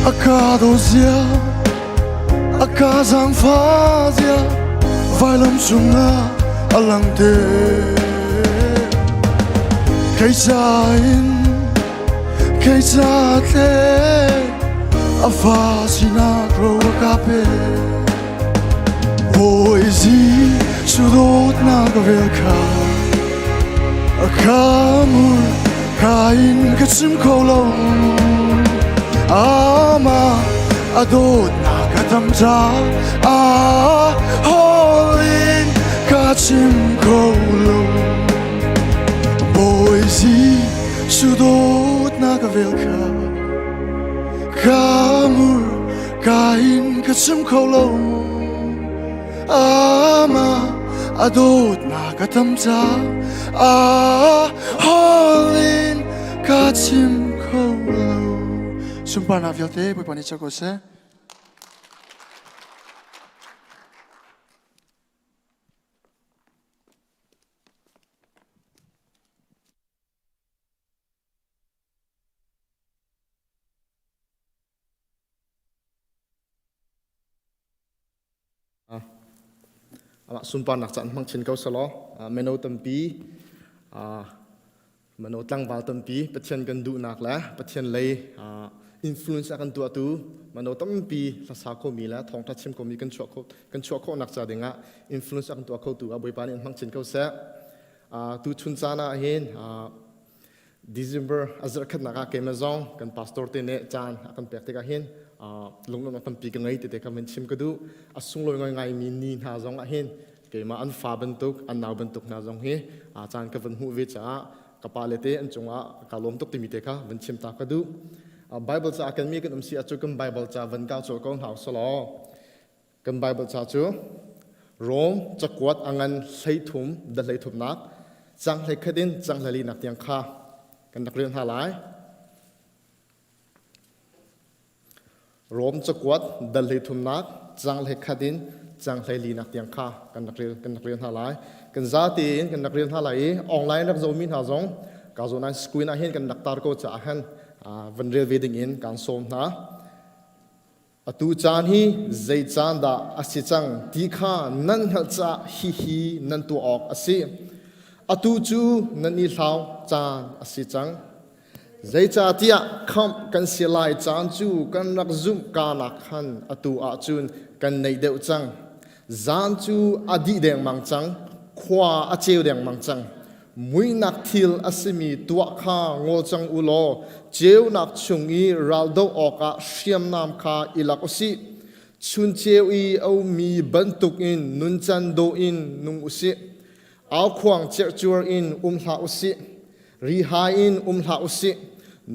A ka daw zia, a ka zaangfa zia, vailam cungah a lang te. Kei ca in, kei ca tle, a fa sinak ro a ka pe. Bawi Jesuh dawtnak vel kha a ka mur ka in ka chim kho lo. Amah a dawtnak a tam ca a hawl in ka chim kho lo. Bawi Jesuh dawtnak vel kha ka mur ka in ka chim kho lo. Amah a dawtnak a tam ca a hawl in ka chim kho lo. Sunparnak vialte Bawipa nih co ko seh. Amah sunparnak caan hmang chin ko selaw mino tampi mino tlangval tampi Pathian kan duhnak le Pathian lei influence a kan tuahtu mino tampi hlasa khomi le thawngtha chim khomi kan chuah kho kan chuah khawhnak ca dingah influence a kan tuah khotu ah Bawipa nih hmang chin ko seh. Tu chun caan ah hin December a zarhkhatnak ah keimah zong kan pastor te nih caan a kan pek tikah hin lunglawmhnak tampi ka ngei tete kha van chim ka duh. A sunglawi ngaingaimi ni hna zong ah hin keimah an fa bantuk, an nau bantuk hna zong hi caan ka van hmuh ve caah ka pa le te an cungah ka lawm tuk timi te kha van chim ta ka duh. Bible ca kan mi kan um si ahcun kan Bible ca van kau cawl ko hna usalaw. Kan Bible ca cu Rom cakuat a ngan 13 da 33nak cang 11 in cang 24nak tiang kha kan rak rel hna lai. Rom cakuat dal 13nak cang 11 in cang 14nak tiang kha kan rak rel kan rak rel hna lai. Kan zate in kan rak rel hna lai i online rak zomi hna zong ka zawn an screen ah hin kan rak tar ko caah khan van rel ve ding in kan sawm hna. Atu caan hi zei caan dah a si cang ti kha nan hngalh caah hihi nan tuah awk a si. Atu cu nan i hlau caan a si cang. Zeicahtiah khamh kan si lai caan cu kan rak zumh kanak khan atu ahcun kan naih deuh cang. Zan cu a dih dengmang cang, khua a ceu dengmang cang. Muihnak thil a simi tuah kha ngol cang u law ceunak chung i raldoh awkah hriamnam kha i lak u sih. Chun ceu i a ummi bantukin nuncan dawh in nung u sih. Aukhuang cerhcuar in um hlah u sih. Rihai in um hlah u sih.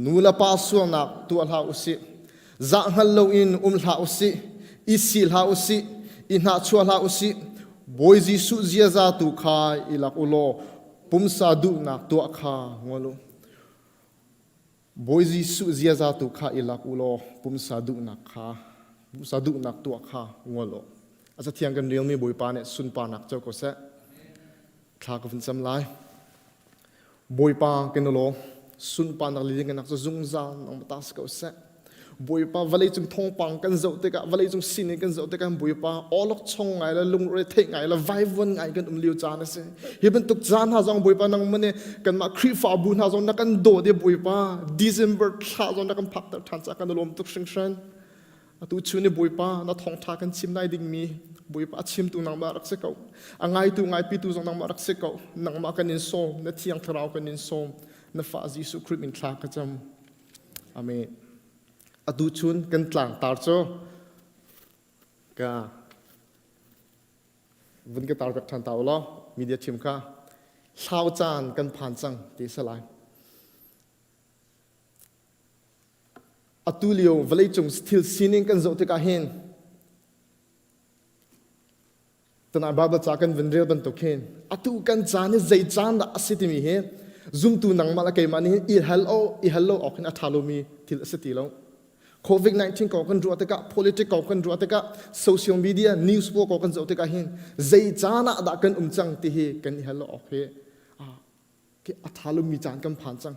Nu le pa sualnak tuah hlah u sih. Zah hngal loin um hlah u sih. I si hlah u sih. I hnahchuah hlah u sih. Bawi Jesuh ziaza tu kha i lak u law pumsa duhnak tuah kha ngol u. Bawi Jesuh ziaza tu kha i lak u law pumsa duhnak kha pumsa duhnak tuah kha ngol u. A cathiang kan relmi Bawipa nih sunparnak co ko seh. Thla ka vun cam lai. Bawipa kan law sunparnak le lianngannak cu zungzal nangmah ta si ko seh. Bawipa vawleicung thawngpang kan zoh tikah vawleicung sining kan zoh tikah Bawipa awlokchong ngai le lungre theih ngai le vaivuan ngai kan um lio caan a si. Hi bantuk caan hna zong Bawipa nangmah nih kanmah Khrihfabu hna zong na kan dawt i Bawipa December thla zong na kan phakter ṭhan caah kan i lawm tuk hringhran. Atu chun i Bawipa na thawngṭha kan chim lai dingmi Bawipa a chimtu nangmah rak si ko. A ngaitu ngaipitu zong nangmah rak si ko. Nangmah kan in sawm, na Thiang Thlarau kan in sawm. Na fa Jesuh Khrih min thla ka cam. Amen. Atu chun kan tlangtar cu ka vun ka tar pek ṭhan ta u law media team kha hlau caan kan phan cang ti si lai. Atu lio vawleicung thil sining kan zoh tikah hin tanai Bible ca kan vun rel bantuk hin atu kan caan hi zei caan dah a si timi hi zumtu nangmah le keimah nih hin i hal o i hal lo awk hin a ṭha lomi thil a si ti lo. COVID-19 kong kan ruah tikah, politics kong kan ruah tikah, social media, news pawl kong kan zoh tikah hin zei caan ah dah kan um cang ti hi kan i hal lo awk hi a ṭha lomi caan kan phan cang.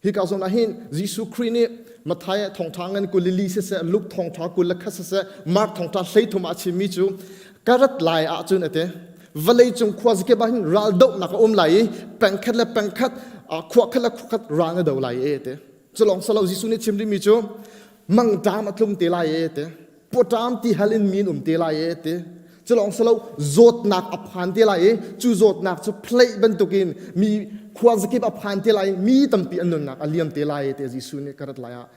Hika zawn ah hin Jesuh Khrih nih Matthai thawngṭha ngan kulili siseh, Luke thawngṭha 21 siseh, Mark thawngṭha 13 ah a chimmi cu ka rat lai ahcun a ti. Vawlei cung khua zakip ah hin ral dohnak a um lai i pengkhat le pengkhat, khua khat le khua khat ral na do lai e ti. Culawng salo Jesuh nih chim rihmi cu mangṭam a tlung te lai e ti. Pawṭam ti hal in mi an um te lai e ti. Culawng salo zawtnak a phan te lai i cu zawtnak cu plague bantukin mi khua zakip a phan te lai i mi tampi an nunnak a liam te lai te Jesuh nih ka rat lai ah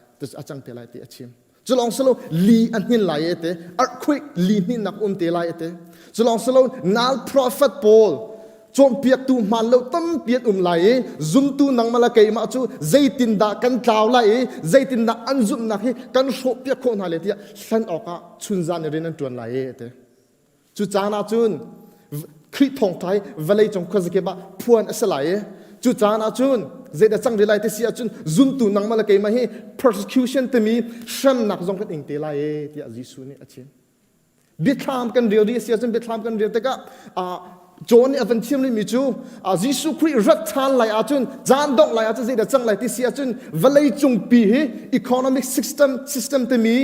a cang te lai ti a chim. Culawng salo li a hnin lai e te earthquake li hninnak um te lai e te. Culawng salo nal prophet pawl cawnpiaktu hmaan lo tampi an um lai i zumtu nangmah le keimah cu zeitindah kan tlau lai i zeitindah an zumhnak hi kan hrawhpiak khawh hna le tiah hlan awkah chunzan i rian an ṭuan lai e ti. Cu caan ah cun Khrih thawngṭha hi vawleicung khuazakip ah phuan a si lai i cu caan ah cun zeidah cang rih lai ti si ahcun zumtu nangmah le keimah hi persecution timi hremnak zong kan ing te lai e tiah Jesuh nih a chim. Biathlam kan rel rih a si ahcun biathlam kan rel tikah John nih a van chim rihmi cu Jesuh Khrih rat ṭhan lai ahcun caan dongh lai ahcun zeidah cang lai ti si ahcun vawlei cungpi hi economic system system timi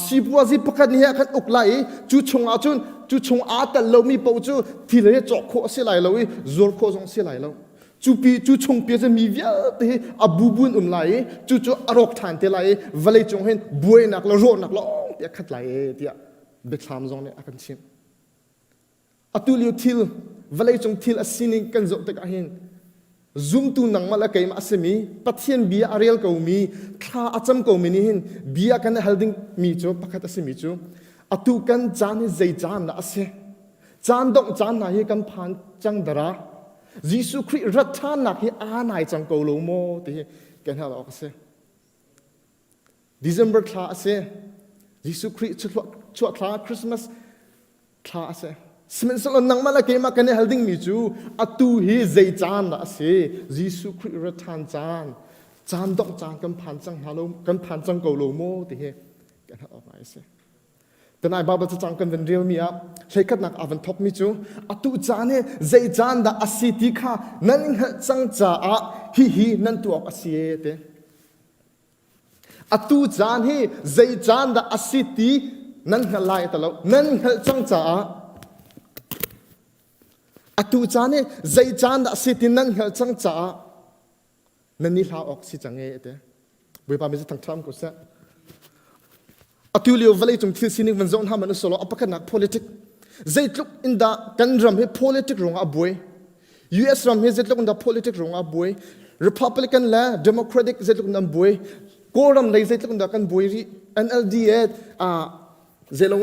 sipuazi pakhat nih a kan uk lai i cu chung ahcun cu chung aa tel lomi paoh cu thil hi cawk khawh a si lai lo i zuar khawh zong a si lai lo. Cu pi cu chung pi cu mi vialte hi a bubu in um lai i cu cu a rawk ṭhan te lai i vawlei cung hin buainak le rawhnak lawng te a khat lai e tiah biathlam zong nih a kan chimh. Atu lio thil vawlei cung thil a sining kan zoh tikah hin zumtu nangmah le keimah a simi Pathian bia a rel komi thla a cam komi nih hin bia kan i hal dingmi cu pakhat a simi cu atu kan caan hi zei caan dah a si caan dongh caan hna hi kan phan cang dara Jesuh Khrih rat ṭhannak hi aa nai cang ko lo maw ti hi kan hal awk a si. December thla a si. Jesuh Khrih chuah thla Christmas thla a si. Sihmanhsehlaw nangmah le keimah kan i hal dingmi cu atu hi zei caan dah a si? Jesuh Khrih rat ṭhan caan, caan dongh caan kan phan cang hna lo, kan phan cang ko lo maw ti hi kan hal awk ngai a si. Tanai Bible cacang kan van relmi ah hleikhatnak aa van thawkmi cu atu caan hi zei caan dah a si ti kha nan hngalh cang caah hihi nan tuah awk a si e ti. Atu caan hi zei caan dah a si ti nan hngalh lai ti lo nan hngalh cang caah atu caan hi zei caan dah a si ti nan hngalh cang caah nan i hlau awk si cang e te Bawipa mi thangṭham ko seh. Atu lio vawlei cung thil sining van zoh hna man usolo a pakhatnak politic zeitluk in dah kan ram hi politic ruangah a buai US ram hi zeitluk in dah politic ruangah a buai Republican le Democratic zeitluk in an buai Kawlram lei zeitluk in dah kan buai rih NLD a zeilo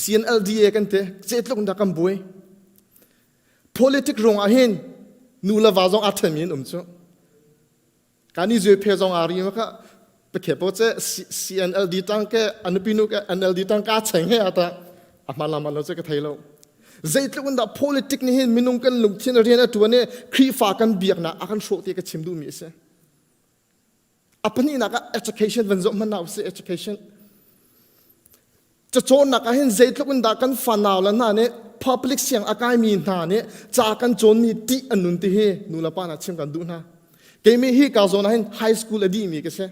CNLDA kan ti zeitluk in dah kan buai Politic ruangah hin nu le va zong aa ṭhenmi an um cu. Kan i zue phe zong aa ri ma kha pakhe po che CNLD tang ke anupi nu ke NLD tang ka cheng he ata a hman lam lo che ka thei lo. Zeitluk in dah politic nih hin minung kan lungthin rian a ṭuan i Khrihfa kan biaknak a kan hrawh ti ka chim duhmi a si. A pahnihnak ah education van zoh hmanh usih education. Cacawnnak ah hin zeitluk in dah kan fanau le hna nih public siang a kaimi hna nih ca kan cawnmi tih an nun ti hi nu le pa hna chim kan duh hna. Keimi hi ka zawn ah hin high school a dihmi ka si.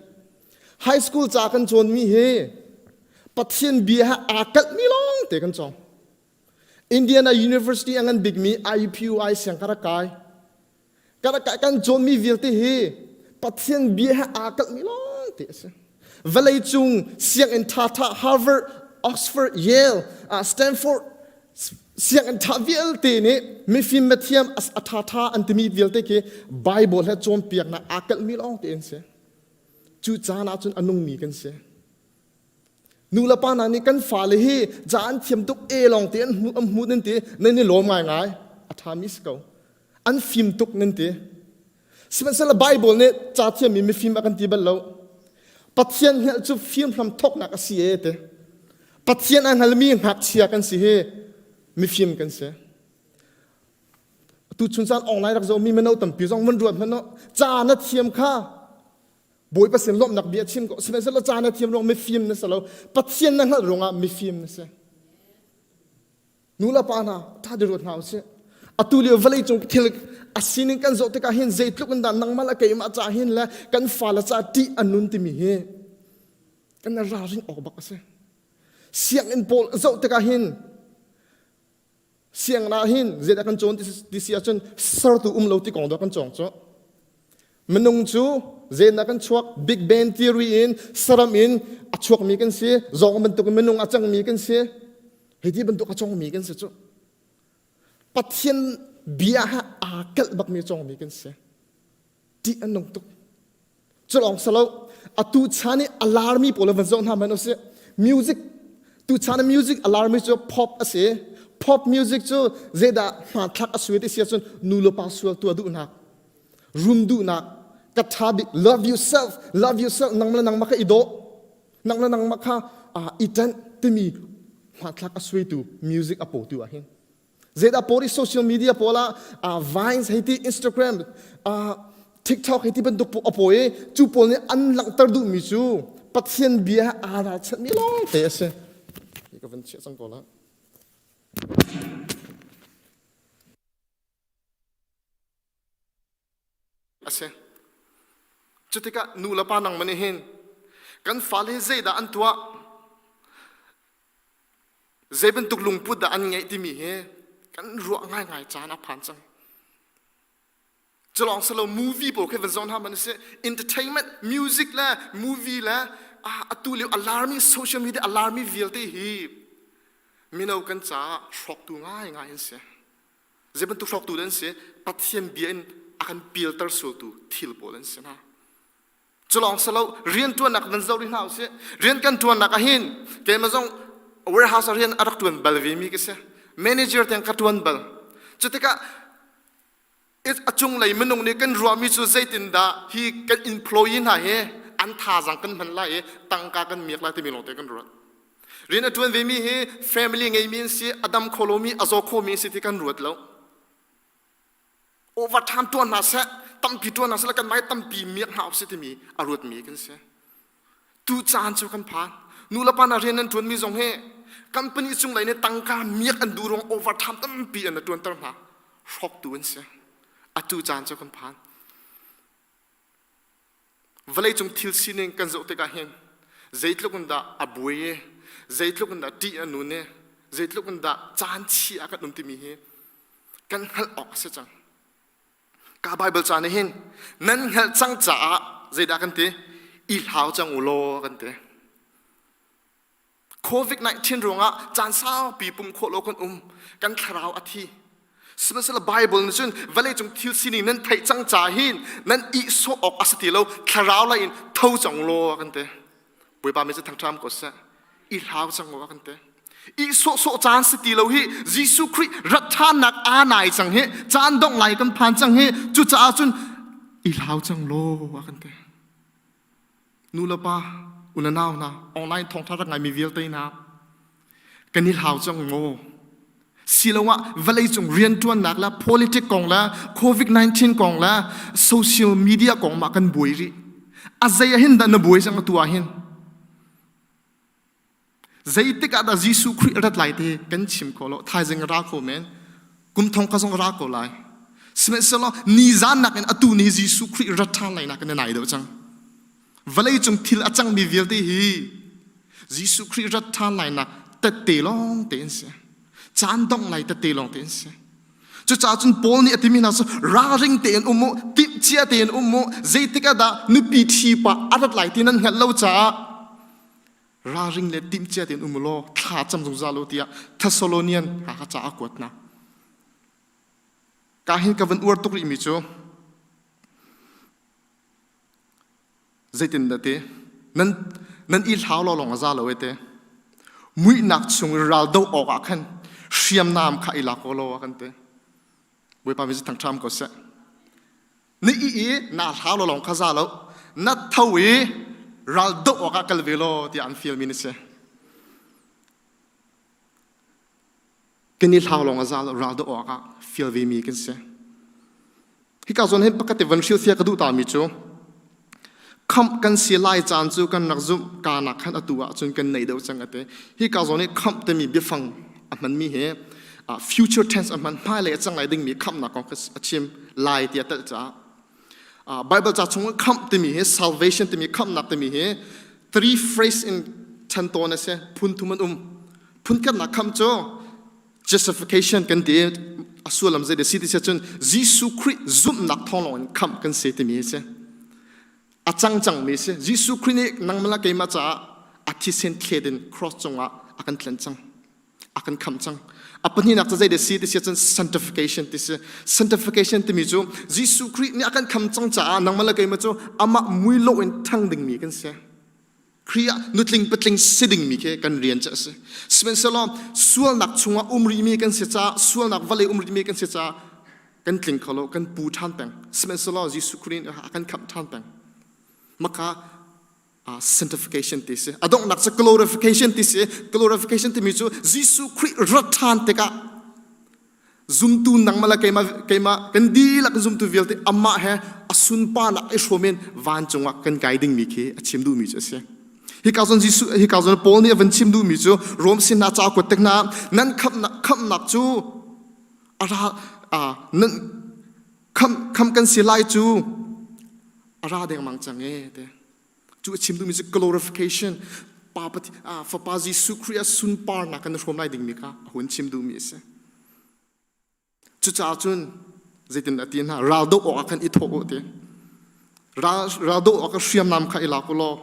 High school ca kan cawnmi hi Pathian bia he aa kalhmi lawng te kan cawng. Indiana University a ngan bikmi IUPUI siang ka rak kai. Kan cawnmi vialte hi Pathian bia he aa kalhmi lawngte a si. Vawleicung sianginn ṭhaṭha Harvard, Oxford, Yale, Stanford sianginn ṭha vialte nih mifim mathiam a ṭhaṭha an timi vialte khi Bible he cawnpiaknak aa kalhmi lawngte an si. Cu caan ahcun a nungmi kan si. Nu le pa hna nih kan fale hi ca an thiam tuk e lawng te an hmu an hmu nan ti nan i lawm ngaingai a ṭhami si ko an fim tuk nan ti sihmanhsehlaw Bible nih ca thiammi mifim a kan ti bal lo Pathian hngalh cu fim hram thawknak a si e ti Pathian a hngalmi ngakchia kan si hi mifim kan si tu chun caan online rak zohmi mino tampi zong van ruat hmanh ca na thiam kha Bawipa sin lawmhnak bia chim ko sihmanhsehlaw ca na thiam ruang mifim na si lo Pathian na hngalh ruangah mifim na si nu le pa hna ṭha di ruat hna usih. Atu lio vawlei cung thil a sining kan zoh tikah hin zeitluk in dah nangmah le keimah ca hin le kan fale ca ṭih a nun timi hi kan ralring awk bak a si. Sianginn pawl zoh tikah hin sianginn ah hin zeidah kan cawn ti si ahcun sertu um lo ti kong dah kan cawng cu. Minung cu zeidah kan chuak Big Bang theory in saram in a chuakmi kan si, zawng bantuk in minung a cangmi kan si. Hei ti bantuk a cawngmi kan si cu. Pathian bia ha aa kelh bakmi cawngmi kan si. Ṭih an nung tuk. Cu lawng si lo, atu chan i a larmi pawl van zoh hna hmanh usih. Music, tu chan i music a larmi cu pop a si. Pop music cu zeidah hmanthlak a sui ti si ahcun nu le pa sual tuah duhnak, rum duhnak, ka ṭha bik, love yourself, love yourself, nangmah le nangmah kha i dawh, nang le nangmah kha i ṭanh timi hmanthlak a suaitu music a pawtu ah hin zeidah pawl i social media pawl ah vines hei ti Instagram TikTok hei ti bantuk a pawi i cu pawl nih an langhter duhmi cu Pathian bia aa ralchanhmi lawngte a si. Hi ka van chiah cang ko la. A si. Cutikah nu le pa nangmah nih hin kan fale hi zeidah an tuah? Zei bantuk lungput dah an ngeih timi hi kan ruah ngaingai caan a phan cang. Culawng silo movie pawl khi van zoh hna man si entertainment music le movie le atu lio a larmi social media a larmi vialte hi mino kan caah hrawktu ngaingai an si. Zei bantuk hrawktu dah an si? Pathian bia in a kan pialter sualtu thil pawl an si hna. Culawng si lo rianṭuannak van zoh rih hna usih. Rian kan ṭuannak ah hin keimah zong warehouse ah rian a rak ṭuan bal ve mi ka si. Manager tiang ka ṭuan bal. Cutikah a cunglei minung nih kan ruahmi cu zeitindah hi kan employee hna hi an thazaang kan hman lai i tangka kan miak lai timi lawngte kan ruat. Rian a ṭuan vemi hi family ngeimi an si, a dam kho lomi, a zaw khomi an si ti kan ruat lo. Overtime ṭuan hna seh, tampi ṭuan hna seh, kanmah hi tampi miak hna usih timi a ruatmi kan si. Tu caan cu kan phan. Nu le pa hna rian an ṭuanmi zong hi company cunglei nih tangka miak an duh ruang overtime tampi an ṭuanter hna. Hrawktu an si. Atu caan cu kan phan. Vawleicung thil sining kan zoh tikah hin zeitluk in dah a buai i zeitluk in dah ṭih a nun i zeitluk in dah caan chia kan um timi hi kan hngalh awk a si cang. Ka Baibal ca nih hin nan hngalh cang caah zeidah kan ti? I hlau cang u law kan ti. COVID-19 ruangah caan saupi pum khawh lo kan um. Kan thlarau a thi. Sihmanhsehlaw Bible nih cun vawleicung thil sining nan theih cang ca hin nan ihsawh awk a si ti lo thlarau lei in tho cang law a kan ti. Bawipa mi cu thangṭham ko seh. I hlau cang u a kan ti. Ihsawh sawh caan si ti lo hi Jesuh Khrih rat ṭhannak aa nai cang hi caan dongh lai kan phan cang hi cucaah cun i hlau cang law a kan ti. Nu le pa, u le nau hna, online thawngṭha rak ngaimi vialte hna, kan i hlau cang maw? Siloah vawleicung rianṭuannak le politic kong le COVID-19 kong le social media kong mah kan buai rih. A zei ah hin dah na buai cang atu ah hin? Zeitik ah dah Jesuh Khrih rat lai ti kan chim kho lo. Thaizing ra kho men. Kum thong ka zong ra ko lai. Sihmanhsehlaw nizan nakin atu ni Jesuh Khrih rat ṭhan lai nak in nai deuh cang. Vawlei cung thil a cangmi vialte hi Jesuh Khrih rat ṭhan lai nak tette lawng te an si. Caan dongh lai tette lawng te an si. Cucaah cun Paul nih a timi hna cu ralring tein um u, timhcia tein um u, zeitik ah dah nupi ṭhi pa a rat lai ti nan hngalh lo caah ralring le timhcia tein um law thla cam zungzal u tiah Thessalonian ha ca a kuat hna. Ka hin ka van uar tuk rihmi cu zeitin dah ti nan nan i hlau lo lawng a za lo e te muihnak chung i ral do awk ah khan hriamnam kha i lak ko lo a kan ti Bawipa mi cu thangṭham ko seh Na i i naa hlau lo lawng kha za lo. Na tho i ral doh awkah kal ve law tiah an fialmi na si. Kan i hlau lawng a za lo, ral doh awkah fial vemi kan si. Hika zawn hin pakhat te van hrilhfiah ka duh tami cu khamh kan si lai caan cu kan rak zumh kanak khan atu ah cun kan nei deuh cang ate. Hika zawn hi khamh timi biafang a hmanmi hi Future tense a hman hmailei a cang lai dingmi khamhnak kong a chim lai ti a telh caah Bible ca chung khamh timi hi salvation timi khamhnak timi hi three phrase in ṭhen tawn a si. Phun thum an um. Phun khatnak khamh cu justification kan ti a sullam zei si ti cun Jesuh Khrih zumhnak thawng lawng in khamh kan si timi a si. A cang cangmi si. Jesuh Khrih nih nangmah le keimah caah a thisen thlet in cross cungah a kan tlen cang. A kan khamh cang. A pahnihnak cu zei dah si ti si cun sanctification ti si. Sanctification timi cu Jesuh Khrih nih a kan khamh cang caah nangmah le keimah cu amah mui lawh in ṭhang dingmi kan si. Khrih ah nutling patling si dingmi khi kan rian cu a si. Sihmanhsehlaw sualnak chungah um rihmi kan si caah sualnak vawlei um rihmi kan si caah kan tling kho lo, kan pu ṭhan peng. Sihmanhsehlaw Jesuh Khrih nih a kan khamh ṭhan peng. Maka sanctification ti si. A donghnak cu glorification ti si. Glorification timi cu Jesuh Khrih rat ṭhan tikah Zumtu nangmah le keimah, keimah kan dihlak zumtu vialte amah he a sunparnak i hrawm in vancung ah kan kai dingmi khi a chim duhmi cu a si. Hika zawn Jesuh hika zawn Paul nih a van chim duhmi cu Rom sin hna ca kuat tik hna nan khamhnak khamhnak cu a ra nan kham kham kan si lai cu a ra dengmang cang e te. Cu a chim duhmi cu glorification pa fapa Jesuh Khrih a sunparnak kan hrawm lai dingmi kha a hun chim duhmi a si. Cucaah cun zeitin a ti hna ral doh awkah khan i thawh u ti. Ral ral doh awkah hriamnam kha i lak u law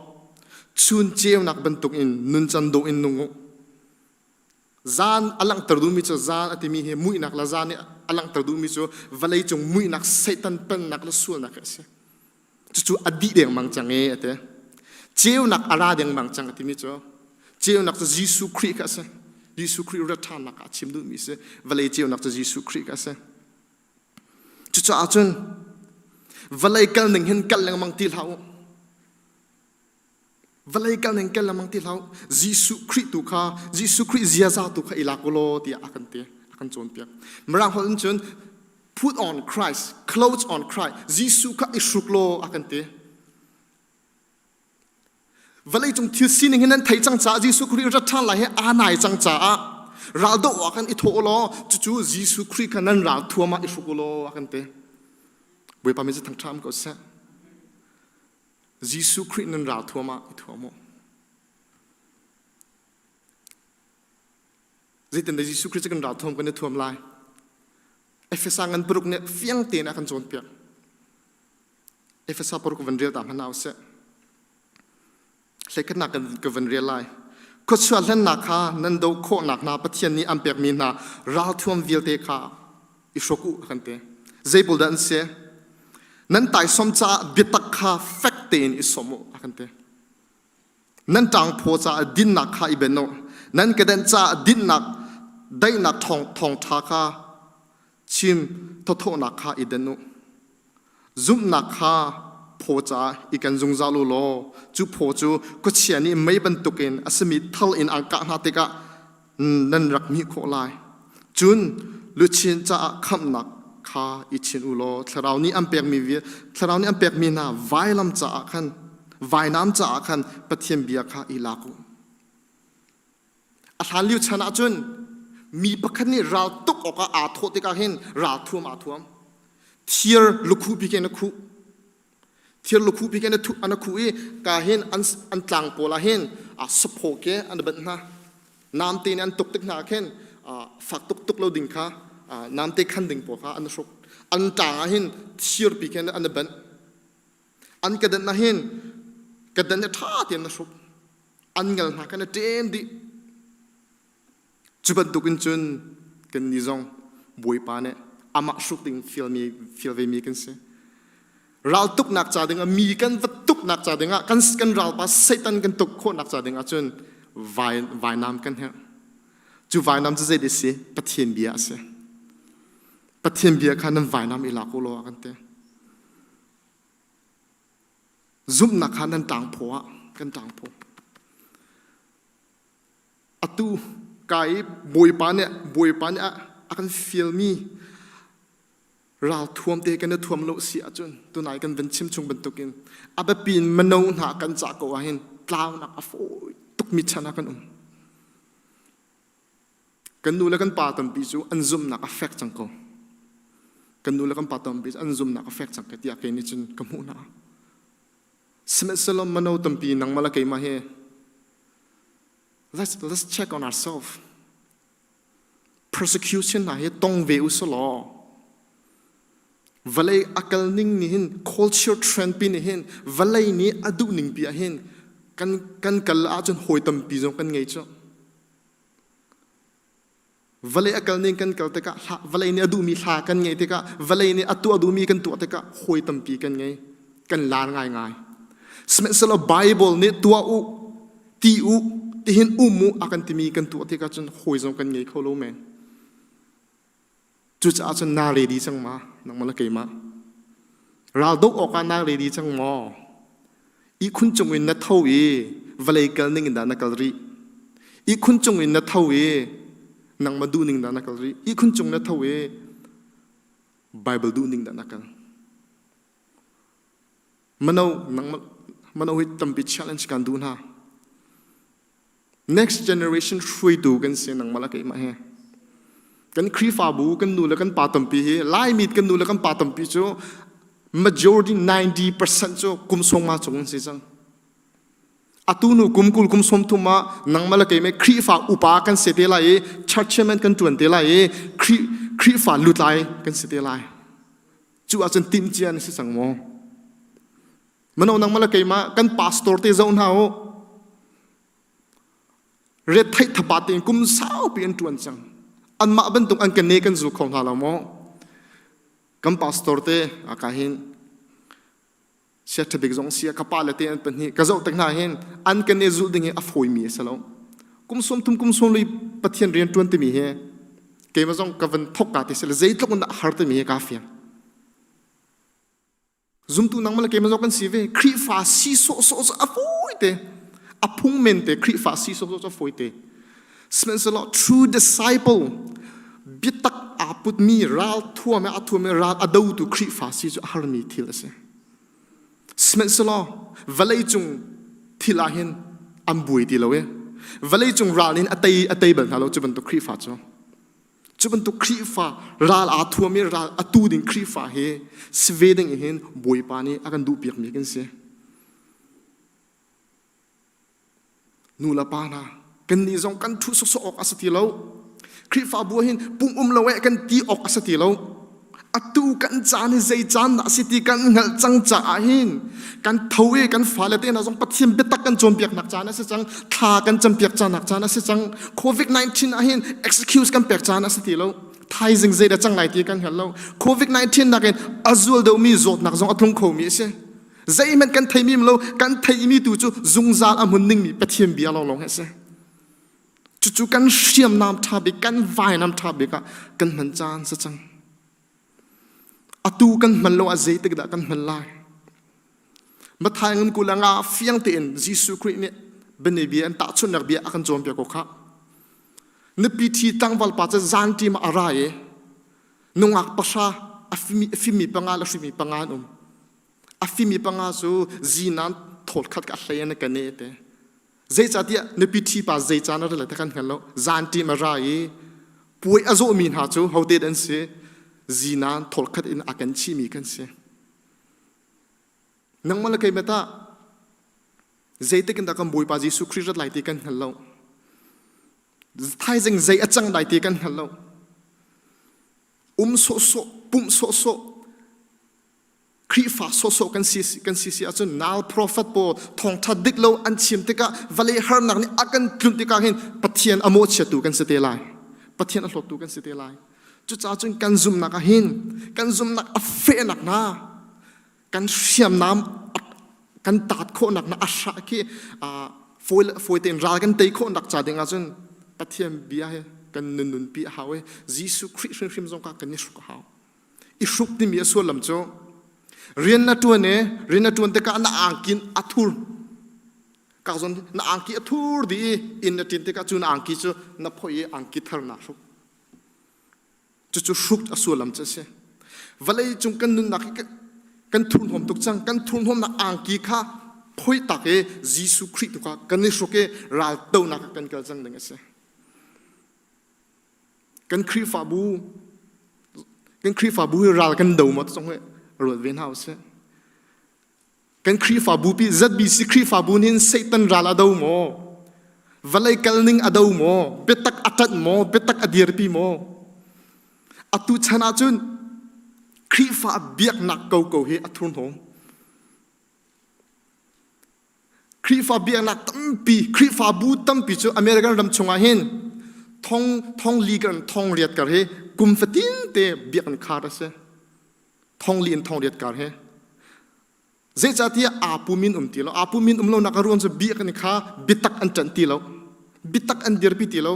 chun ceunak bantuk in nuncan dawh in nung u. Zan a langhter duhmi cu zan a timi hi muihnak le zan nih a langhter duhmi cu vawleicung muihnak Satan pennak le sualnak hi a si. Cucu a dih dengmang cang e a ti. Ceunak a ra dengmang cang a timi cu ceunak cu Jesuh Khrih kha a si. Jesuh Khrih rat ṭhannak ah a chim duhmi si. Vawlei ceunak cu Jesuh Khrih kha a si. Cucaah cun vawlei kal ning hin kal lengmang ti hlah u. Vawlei kal ning kal lengmang ti hlah u. Jesuh Khrih tu kha Jesuh Khrih ziaza tu kha i lak u law tiah a kan ti, a kan cawnpiak. Mirang holh in cun put on Christ, clothes on Christ, Jesuh kha i hruk law a kan ti. Vawlei cung thil sining hi nan thei cang caah Jesuh Khrih rat ṭhan lai hi aa nai cang caah ral doh ah khan i thawh u law cucu Jesuh Khrih kha nan ral thuam ah i hruk u law a kan ti. Bawipa min cu thangṭha ko seh. Jesuh Khrih nan ral thuam ah i thuam u. Zeitindah Jesuh Khrih cu kan ral thuam kan i thuam lai? Efesa ngan paruk nih fiang tein a kan cawnpiak. Efesa paruk van rel ta hmanh hna usih. Hleikhatnak kan ka van rel lai. Khuachuah hlennak kha nan do khawhnak hna Pathian nih an pekmi hna ralthuam vialte kha i hruk u a kan ti. Zei pawl dah an si? Nan taisawm caah biatak kha fek tein i sawm u a kan ti. Nan ṭangphaw caah dinnak kha i ben u. Nan kedenh caah dinnak daihnak thawngṭha kha chim thawthawhnak kha i den u. Zumhnak kha phaw caah i ken zungzal u law cu phaw cu khuachia nih mei bantukin a simi thal in an kah hna tikah nan rak hmih khawh lai. Cun luchin caah khamhnak kha i chin u law thlarau nih an pekmi thlarau nih an pekmi hna vailam caah khan vainam caah khan Pathian bia kha i lak u. A hlan lio chan ahcun mi pakhat nih ral tuk awkah aa thawh tikah hin ral thuam aa thuam. Thir lukhuh bik in a khuh. Thir lukhuh bik in an a khuh i ka hin an, an tlang pawl ah hin a saphaw ke an banh hna. Namte nih an tuk tik hna khin fak tuk tuk lo ding kha namte khan ding pawl kha an hruk. An ṭang ah hin thir pi khin an banh. An kedenh ah hin kedenh hi ṭha tein na hruk. An ngal hna khan a ṭem dih. Cu bantukin cun kannih zong Bawipa nih amah hruk ding fialmi fial vemi kan si. Raltuknak ca dingah mi kan va tuknak ca dingah kan kan ralpa Satan kan tuk khawhnak ca dingah cun vai vainam kan herh. Cu vainam cu zei si? Pathian bia a si. Pathian bia kha nan vainam i lak u law a kan ti. Zumhnak kha nan ṭangphaw ah kan ṭangphaw. Atu ka i Bawipa nih Bawipa nih a kan fialmi ralthuam te kan i thuam lo si ahcun tunai kan van chim chung bantukin a biapi in mino hna kan cah ko ahhin tlaunak a fawi tukmi chan ah kan um. Kan nu le kan pa tampi cu an zumhnak a fek cang ko. Kan nu le kan pa tampi cu an zumhnak a fek cang ko tiah kei nih cun ka hmuh hna. Sihmanhsehlaw mano tampi nangmah le keimah hi let's let's check on ourselves. Persecution hna hi tong ve u law vawlei a kal ning nih hin culture trend pi nih hin vawlei nih a duh ning pi ah hin kan kan kal ahcun hawi tampi zong kan ngei cu. Vawlei a kal ning kan kal tikah vawlei nih a duhmi hla kan ngeih tikah vawlei nih a tuah duhmi kan tuah tikah hawi tampi kan ngei kan lar ngaingai. Sihmanhsehlaw Bible nih tuah u ti u tihin um u a kan timi kan tuah tikah cun hawi zong kan ngei kho lo men. Cucaah cun naa ready cang ma nangmah le keimah? Ral doh awkah naa ready cang maw? Ihkhun cung in na tho i vawlei kal ning in dah na kal rih? Ihkhun cung in na tho i nangmah duh ning dah na kal rih? Ihkhun cung na tho i Bible duh ning dah na kal? Mano nangmah mano hi tampi challenge kan duh hna. Next generation hruaitu kan si nangmah le keimah he. Kan Khrihfabu kan nu le kan pa tampi hi Laimi kan nu le kan pa tampi cu majority 90% cu kum sawma cung an si cang. Atu nu kum 20 kum 30 ah nangmah le keimah Khrihfa upa kan si te lai i church chairman kan tuan te lai i Khrihfa lutlai kan si te lai. Cu ahcun timhcia na si cang maw? Mano nangmah le keimah kan pastor te zoh hna u. Ret theih thapa tein kum saupi an ṭuan cang. Anmah bantuk an kan ne kan zul kho hna lo maw? Kan pastor te aka hin sia ṭhabik zong sia ka pa le te an pahnih ka zoh tak hna hin an kan ne zulh ding hi a fawimi a si lo. Kum 30 kum 40 Pathian rian ṭuan timi hi keimah zong ka van thok ka ti sila zeitluk in dah har timi hi kaa fiang. Zumtu nangmah le keimah zong kan si ve. Khrihfa si sawhsawh cu a fawi te. A phung men te Khrihfa si sawhsawh cu a fawi te. Sihmanhsehlaw true disciple biatak aa putmi ral thuam a thuam ral a dotu Khrihfa si cu a harmi thil a si. Sihmanhsehlaw vawlei cung thil ah hin an buai ti lo i vawlei cung ral in a tei a tei bal hna lo cu bantuk Khrihfa cu. Cu bantuk Khrihfa ral aa thuam i ral a tu ding Khrihfa hi si ve ding hin Bawipa nih a kan duhpiakmi kan si. Nu le pa hna, kannih zong kan ṭhu sawsawh awk a si ti lo. Khrihfabu ah hin pum um lo eh kan ti awk a si ti lo. Atu kan caan hi zei caan dah a si ti kan hngalh cang caah hin kan tho i kan fale te hna zong Pathian biatak kan cawnpiaknak caan a si cang thla kan campiak caannak caan a si cang COVID-19 ah hin excuse kan pek caan a si ti lo thaizing zei dah cang lai ti kan hngal lo COVID-19 nakin a zual deuhmi zawtnak zong a tlung khomi a si zeihmanh kan theimi lo kan theimi tu cu zungzal a hmun dingmi Pathian bia lawnglawng hi a si Cucu kan hriamnam ṭha bik, kan vainam ṭha bik ah kan hman caan si cang. Atu kan hman lo ah zeitik dah kan hman lai? Matthai ngan kul nga fiang tein Jesuh Khrih nih bianabia an tahchunhnak bia a kan cawnpiak ko khah. Nupi thi tlangval pa cu zan ṭim ah a ra i nungak pahra a fimi panga le hrimi panga an um. A fimi panga cu zinan thawl khat ka hlei an ka ne te. Zeicahtiah nupi ṭhi pa zei caan a rat kan hngal lo. Zan ṭim a ra i puai a zawhmi hna cu hote an si? Zinan thawl khat in a kan chihmi kan si. Nangmah le keimah tah zeitik in dah kan Bawipa Jesuh Khrih rat lai ti kan hngal lo. Thaizing zei a cang lai ti kan hngal lo. Um sawhsawh, pumh sawhsawh, Khrihfa sawhsawh kan si kan si si ahcun nal prophet pawl thawngtha dik lo an chim tikah vawlei harnak nih a kan tlunh tikah hin Pathian a mawhchiattu kan si te lai. Pathian a hlawttu kan si te lai. Cucaah cun kan zumhnak ah hin kan zumhnak a fehnak hna kan hriamnam kan taat khawhnak na a hrah khi fawi fawi tein ral kan tei khawhnak ca ding ahcun Pathian bia he kan nun nunpi a hau i Jesuh Khrih hrimhrim zong kha kan i hruk a hau. I hruk timi a sullam cu rian na ṭuan i rian na ṭuan tikah na angkin a thur. Ka zawn na angki a thur dih i inn na ṭin tikah cu na angki cu na phoih i angki thar naa hruk. Cucu hruk a sullam cu a si. Vawlei cung kan nunnak hi kan thurhnawm tuk cang. Kan thurhnawmnak angki kha phoih tak i Jesuh Khrih tu kha kan i hruk i ral tonak ah kan kal cang ding a si. Kan Khrihfabu kan Khrihfabu hi ral kan do maw zong hi ruat ve hna usih. Kan Khrihfabu pi ZBC Khrihfabu nih Satan ral a do maw? Vawlei kal ning a do maw? Biatak a ṭanh maw? Biatak a dirpi maw? Atu chan ahcun Khrihfa biaknak koko hi a thurhnawm. Khrihfa biaknak tampi, Khrihfabu tampi cu American ram chungah hin thong thong li kan thong riat kar hi kum fatin te biakinn khar a si. Thong li in thong riat kar hi. Zeicahtiah aa pum in um ti lo. Aa pum in um lonak a ruang cu biakinn kha biatak an ṭanh ti lo. Biatak an dirpi ti lo.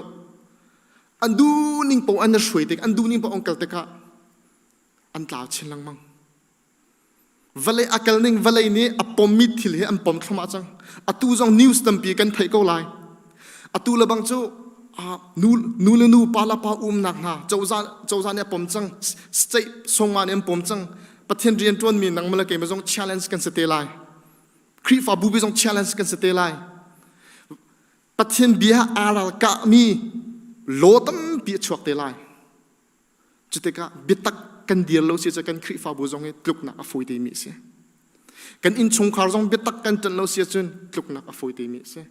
An duhning paoh an i hruai tik, an duhning paoh an kal tikah an tlau chin lengmang. Vawlei a kal ning vawlei nih a pommi thil hi an pom thluahmah cang. Atu zong news tampi kan theih ko lai. Atu le bang cu nu, nu le nu, pa le pa umnak hna cozah, cozah nih a pom cang, state songma nih an pom cang. Pathian rian ṭuanmi nangmah le keimah zong challenge kan si te lai. Khrihfabu bi zong challenge kan si te lai. Pathian bia aa ralkahmi law tampi a chuak te lai. Cutikah biatak kan dir lo si cu kan Khrihfabu zong hi tluknak a fawi temi a si. Kan innchungkhar zong biatak kan ṭanh lo si ahcun tluknak a fawi temi a si.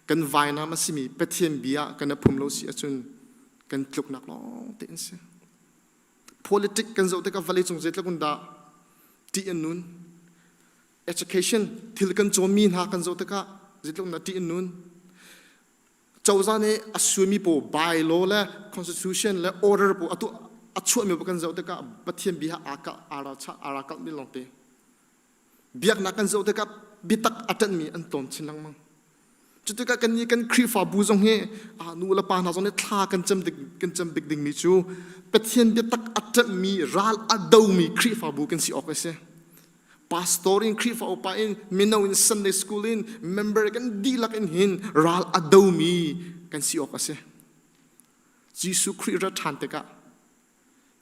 Kan vainam a simi Pathian bia kan i phum lo si ahcun kan tluknak lawng te an si. Politic kan zoh tikah vawleicung zeitluk in dah ṭih an nun. Education thil kan cawnmi hna kan zoh tikah zeitluk in dah ṭih an nun. Cozah nih a suaimi pawl bylaw le constitution le order pawl atu a chuahmi pawl kan zoh tikah Pathian bia aa kalh aa ralchah aa ralkalhmi lawngte. Biaknak kan zoh tikah biatak a ṭanhmi an tlawm chin lengmang. Cutikah kan nih kan Khrihfabu zong hi nu le pa hna zong nih thla kan cam dik kan cam bik dingmi cu Pathian biatak a ṭanhmi ral a domi Khrihfabu kan si awk a si. Pastor in Khrihfa upa in mino in Sunday school in member kan dihlak in hin ral a domi kan si awk a si. Jesuh Khrih ra ṭhan tikah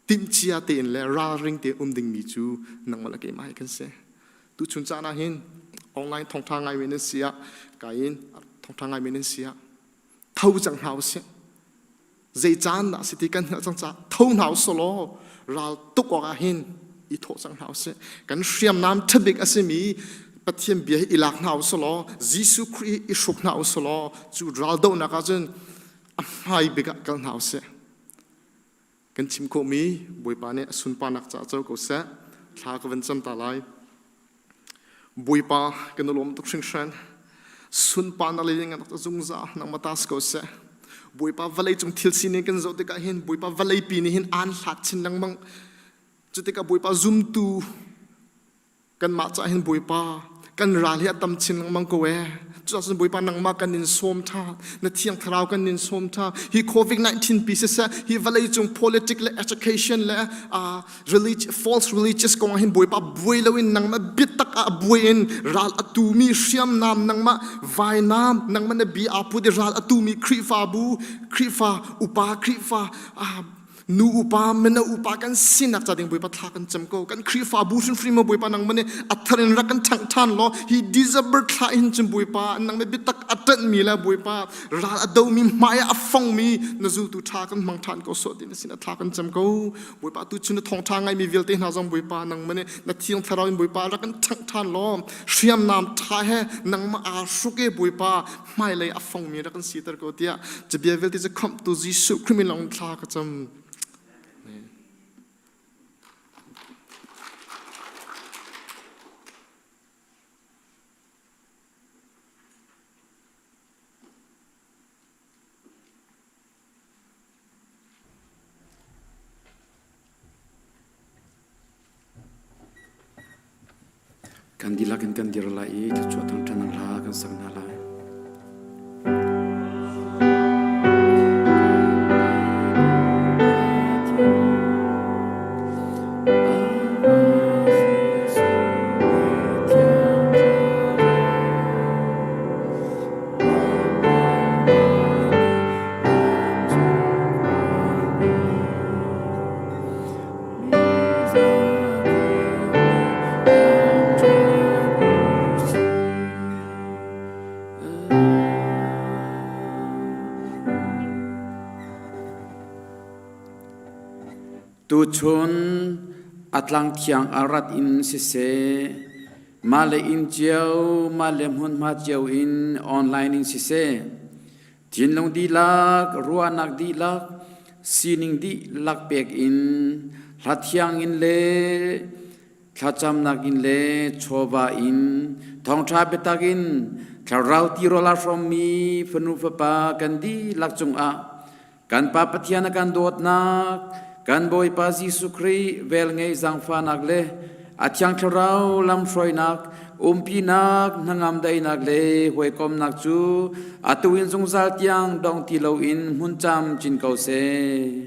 timhcia tein le ralring tein um dingmi cu nangmah le keimah hi kan si. Tuchun caan ah hin online thawngṭha ngaimi nan si ah ka in thawngṭha ngaimi nan si ah tho cang hna usih. Zei caan dah si ti kan hngalh cang caah tho hna usih law ral tuk awk ah hin i thawh cang hna usih. Kan hriamnam ṭhabik a simi Pathian bia hi i lak hna usih law Jesuh Khrih i hruk hna usih law cu ral dohnak ah cun a hmai bik ah kal hna usih. Kan chim khawhmi Bawipa nih a sunparnak caah co ko seh. Thla ka van cam ta lai. Bawipa kan i lawm tuk hringhran. Sunparnak le ngan zungzal nangmah ta si ko seh. Bawipa vawlei cung thil sining kan zoh tikah hin Bawipa vawlei pi nih hin aan hlat chin lengmang. Cutikah Bawipa zumtu Kanmah caah hin Bawipa kan ral hi a tam chin lengmang ko ee. Cucaah Bawipa nangmah kan in sawm ṭha, na Thiang Thlarau kan in sawm ṭha. Hi COVID-19 pi siseh, hi vawleicung politic le education le uh, relig false religious kong ah hin Bawipa buai loin nangmah biatak ah buai in ral a tumi hriamnam nangmah vainam nangmah na bi aa put i ral a tumi Khrihfabu, Khrihfa upa, Khrihfa uh, nu upa mino upa kan sinak ca ding Bawipa thla kan cam ko kan Khrihfabu hrimhrim ma Bawipa nang mane a thar in rak kan ṭhangh ṭhan law hi December thla hin cun Bawipa nang ne biatak a ṭanhmi le Bawipa ral a domi hmai ah a fongmi na zultu ṭha kan hmang ṭhan ko sawh ti na sin a thla kan cam ko Bawipa tu chun na thawngṭha ngaimi vialte hna zong Bawipa nang mane na thiang thlarau in Bawipa rak kan ṭhangh ṭhan law hriamnam ṭha he nangmah aa hruk e Bawipa hmailei a fongmi rak kan siter ko tiah cabia vialte cu khamhtu Jesuh Khrih min lawng thla ka cam. Kan dihlak in kan dir lai i thluachuah thangṭhatnak hla kan sak hna lai. Tuchun a tlang thiang a rat in siseh, mah le inn cio, mah le hmunhma cio in online in siseh, thinlung dihlak, ruahnak dihlak, sining dihlak pek in hla thiang in le thlacamnak in le chawva in thawngṭha biatak in thlarau tirawl aa hrawmmi fanu fapa kan dihlak cungah kan Pa Pathian a kan dawtnak kan Bawipa Jesuh Khrih velngeih zaangfahnak le a Thiang Thlarau lamhruainak umpinak hnangam daihnak le hawikomnak cu atu in zungzal tiang dong ti loin hmun camcin ko seh.